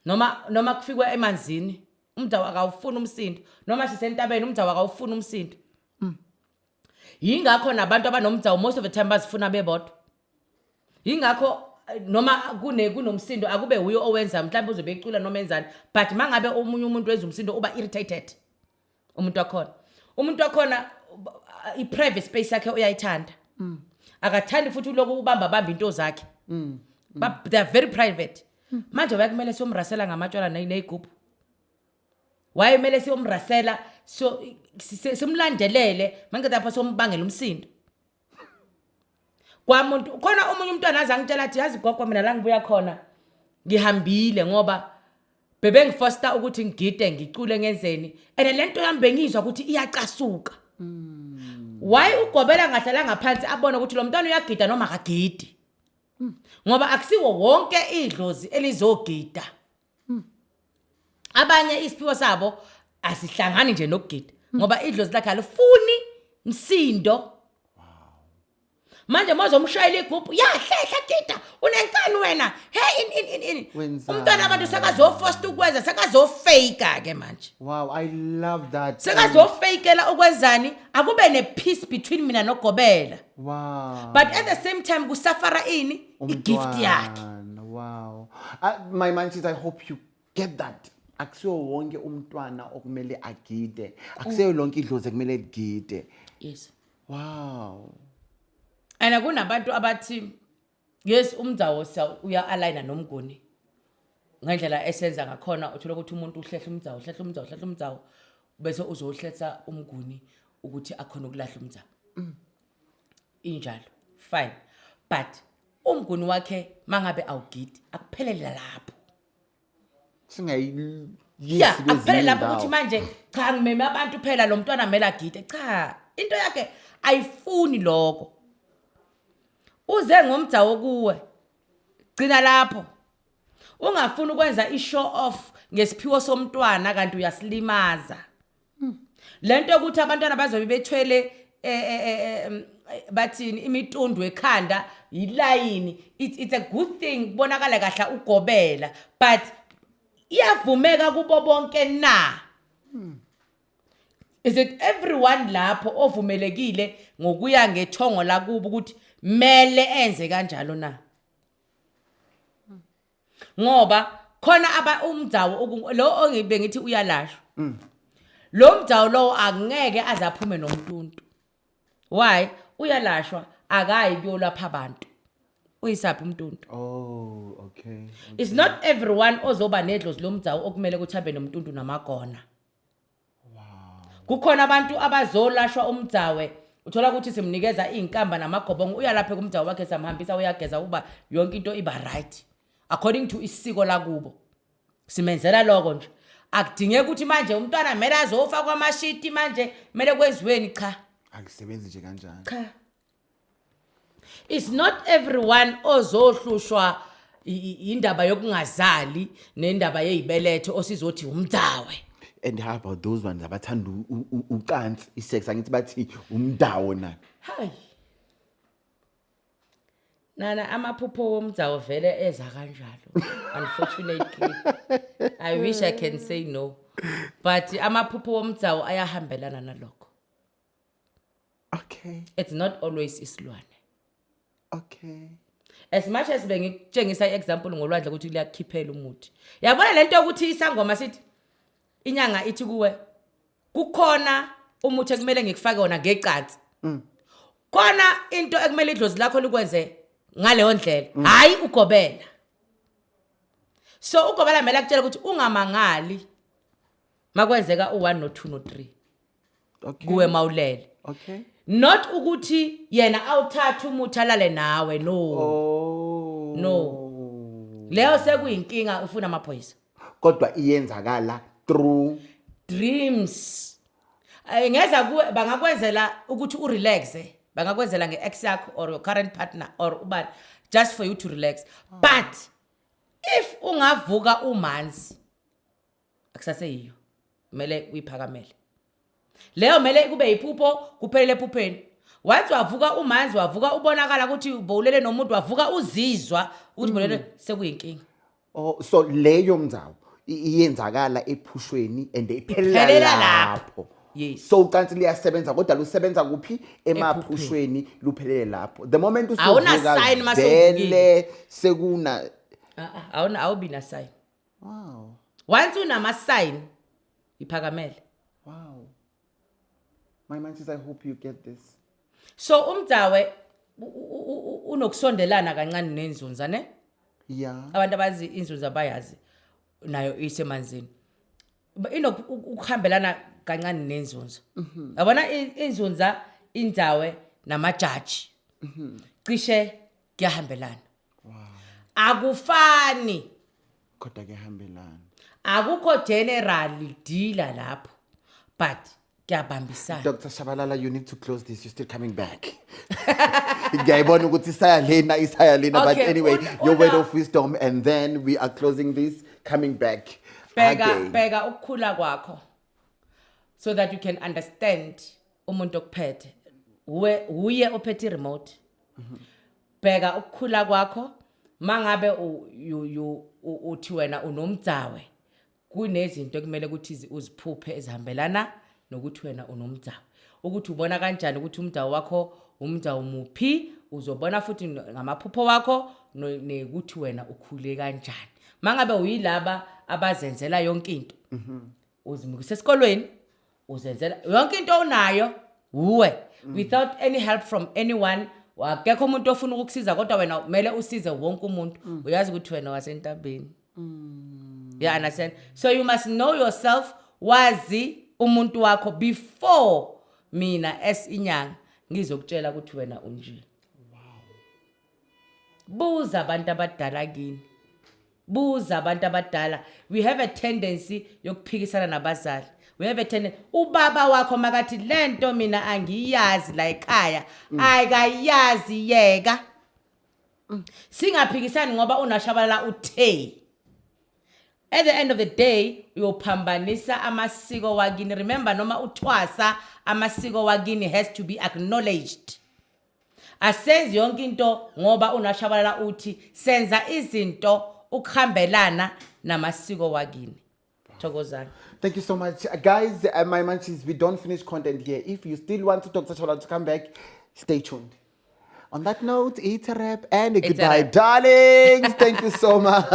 Speaker 1: noma kufikwe emanzini, umdawo akawufuni umsindo, noma sisentabeni, umdawo akawufuni umsindo. Yingakho nabantu abanomdawo most of the time bazifuna bebodwa. Yingakho noma kunomsindo akube uyo owenza, mhlawumbe uzobe ecula noma enzani, but mangabe omunye umuntu wenza umsindo uba irritated umuntu wakhona. Umuntu wakhona i-private space yakhe uyayithanda, akathandi futhi uloku ubamba bamba into zakhe. They are very private. Manje wayekumele siyomrasela ngamatshwala ney'gubhu, wayemele siyomrasela, so simlandelele manje lapha sombangela umsindo kwamuntu khona. Omunye umntwana aze angitshela athi, "Yazi gogo, mina la ngibuya khona ngihambile ngoba bebengifosta ukuthi ngigide, ngicule, ngenzeni, and le nto yami bengizwa ukuthi iyacasuka." Why ugobela ngahlala ngaphansi abone ukuthi lo mntwana uyagida noma akagidi? Ngoba akusiwo wonke idlozi elizogida. Abanye isiphiwo sabo asihlangani nje nokugida, ngoba idlozi lakhe alifuni msindo. Manje mawuzomshayela igubhu, yahlehla, gida, unenkani wena, hey, in in in in.
Speaker 2: Wenzani?
Speaker 1: Umntwana abantu sekazofosta ukwenza, sekazofaka ke manje.
Speaker 2: Wow, I love that.
Speaker 1: Sekazofakela ukwenzani, akube ne-peace between mina nogobela. But at the same time kusafara ini? I-gift yakhe.
Speaker 2: Umntwana, wow. My man says, I hope you get that. Akusiwo wonke umntwana okumele agide. Akusiyo lonke idlozi ekumele ligide.
Speaker 1: Yes. And kunabantu abathi yes, umdzawo uya-aligna nomnguni ngendlela esenza ngakhona. Uthola ukuthi umuntu uhlehla umdzawo, uhlehla umdzawo, uhlehla umdzawo, bese uzohletha umnguni ukuthi akhona ukulahla umdzawo. Injalo, fine, but umnguni wakhe mangabe awugidi, akuphelele lapho.
Speaker 2: Singayiyisi
Speaker 1: Ya,
Speaker 2: kwezinye
Speaker 1: akuphelele lapho
Speaker 2: iy'ndawo.
Speaker 1: Ukuthi manje cha, ngimeme abantu phela, lo mntwana kumele agide. Cha, into yakhe ayifuni lokho. Uze ngomdzawo kuwe, gcina lapho. Ungafuni ukwenza i-show off ngesiphiwo somntwana kanti uyasilimaza. Lento yokuthi abantwana bazobe bethwele bathini, imitundu ekhanda, yilayini, it's a good thing, kubonakala kahle ugobela, but iyavumeka kubo bonke na? Is it everyone lapho ovumelekile ngokuya ngethongo lakubo ukuthi mele enze kanjalo na? Ngoba khona aba umdzawo lo ongibe ngithi uyalashwa, lo mdzawo lowo angeke aze aphume nomntuntu. Why? Uyalashwa, akayi kuyolapha abantu. Uyisaphi umntuntu?
Speaker 2: Oh, okay.
Speaker 1: It's not everyone ozoba nedlozi lomdzawo okumele ukuthi abe nomntuntu namagona. Kukhona abantu abazolashwa umdzawe, uthola ukuthi simnikeza iy'nkamba namagobongo, uyalapha kumdzawo wakhe, samhambisa, uyageza, uba yonke into iba right according to isiko lakubo, simenzela lokho nje. Akudingeki ukuthi manje umntwana kumele azofa kwamashiti, manje kumele kwenziweni, cha.
Speaker 2: Akusebenzi nje kanjani.
Speaker 1: Cha, it's not everyone ozohlushwa indaba yokungazali nendaba yeyibeletho osizothi umdzawe.
Speaker 2: And how about those ones abathanda ucansi, isex? Angithi bathi umdawo na?
Speaker 1: Hayi nana, amaphupho womdzawo vele eza kanjalo. Unfortunately, I wish I can say no, but amaphupho womdzawo ayahambelana nalokho. It's not always isilwane. As much as bengikutshengisa i-example ngolwandle ukuthi liyakukhiphela umuthi, yabona lento yokuthi isangoma sithi, inyanga ithi kuwe kukhona umuthi ekumele ngikufake wona ngecansi, khona into ekumele idlozi lakho likwenze ngaleyo ndlela, hayi ugobela. So ugobela kumele akutshele ukuthi ungamangali makwenzeka u1 no2 no3 kuwe mawulele, not ukuthi yena awuthatha umuthi alale nawe, no. No. Leyo sekuyinkinga, ufuna amaphoyisa.
Speaker 2: Kodwa iyenzakala through
Speaker 1: dreams. Ngeza kuwe, bangakwenzela ukuthi urelaxe, bangakwenzela nge-ex yakho or your current partner or ubani, just for you to relax. But if ungavuka umanzi, akusaseyiyo, kumele uyiphakamele leyo, mele kube yiphupho, kuphelele ephupheni. Once wavuka umanzi, wavuka ubonakala ukuthi bowulele nomuntu, wavuka uzizwa ukuthi bolele, sekuyinkinga.
Speaker 2: Oh, so leyo mndzawo iyenzakala ephushweni and iphelela
Speaker 1: Iphelela
Speaker 2: lapho.
Speaker 1: lapho. Yes.
Speaker 2: So ucansi liyasebenza, kodwa lusebenza kuphi? Emaphushweni, luphelele lapho. The moment
Speaker 1: Awuna
Speaker 2: usuvuka
Speaker 1: sign masewuvukile.
Speaker 2: vele sekuna
Speaker 1: Ah, ah, awuna, awubi na sign. Once unama sign, iphakamele.
Speaker 2: Wow. My man, I hope you get this.
Speaker 1: So umdzawe unokusondelana kancane nenzunza, ne?
Speaker 2: Yeah.
Speaker 1: Abantu abazi inzunza bayazi nayo isemanzini. Inokuhambelana kancane nenzunza, yabona, inzunza, indawe namajaji cishe kuyahambelana. Akufani.
Speaker 2: Kodwa kuyahambelana.
Speaker 1: Akukho general dealer lapho, but kuyabambisana.
Speaker 2: Dr. Shabalala, you need to close this. You're still coming back. Ngiyayibona ukuthi isaya lena, isaya lena, but anyway, your word of wisdom and then we are closing this, coming back
Speaker 1: Bheka,
Speaker 2: again.
Speaker 1: bheka ukukhula kwakho so that you can understand umuntu okuphethe. Uwe uye ophethe i-remote. Bheka ukukhula kwakho. Mangabe you uthi wena unomdzawe, kunezinto ekumele ukuthi uziphuphe ezihambelana nokuthi wena unomdzawe. Ukuthi ubona kanjani ukuthi umdzawo wakho umdzawo muphi, uzobona futhi ngamaphupho wakho nekuthi wena ukhule kanjani. Mangabe uyilaba abazenzela yonke into, uzimukise esikolweni, uzenzela yonke into onayo uwe without any help from anyone, akekho umuntu ofuna ukukusiza, kodwa wena kumele usize wonke umuntu, uyazi ukuthi wena wasentabeni. You understand? So you must know yourself, wazi umuntu wakho before mina as inyanga ngizokutshela ukuthi wena unje. Buza abantu abadala kini, buza abantu abadala. We have a tendency yokuphikisana nabazali. We have a tendency, ubaba wakho makathi lento mina angiyazi la ekhaya, ayikayazi, yeka, singaphikisani ngoba unashabalala uthe. At the end of the day uyophambanisa amasiko wakini. Remember, noma uthwasa, amasiko wakini has to be acknowledged. Asenzi yonke into ngoba unashabalala uthi, senza izinto ukuhambelana namasiko wakini. Thokozani.
Speaker 2: Thank you so much. Guys, my munchies, we don't finish content here. If you still want to Dr. Shabalala to come back, stay tuned. On that note, it's a wrap and
Speaker 1: It's a
Speaker 2: goodbye,
Speaker 1: wrap.
Speaker 2: darlings. Thank you so much.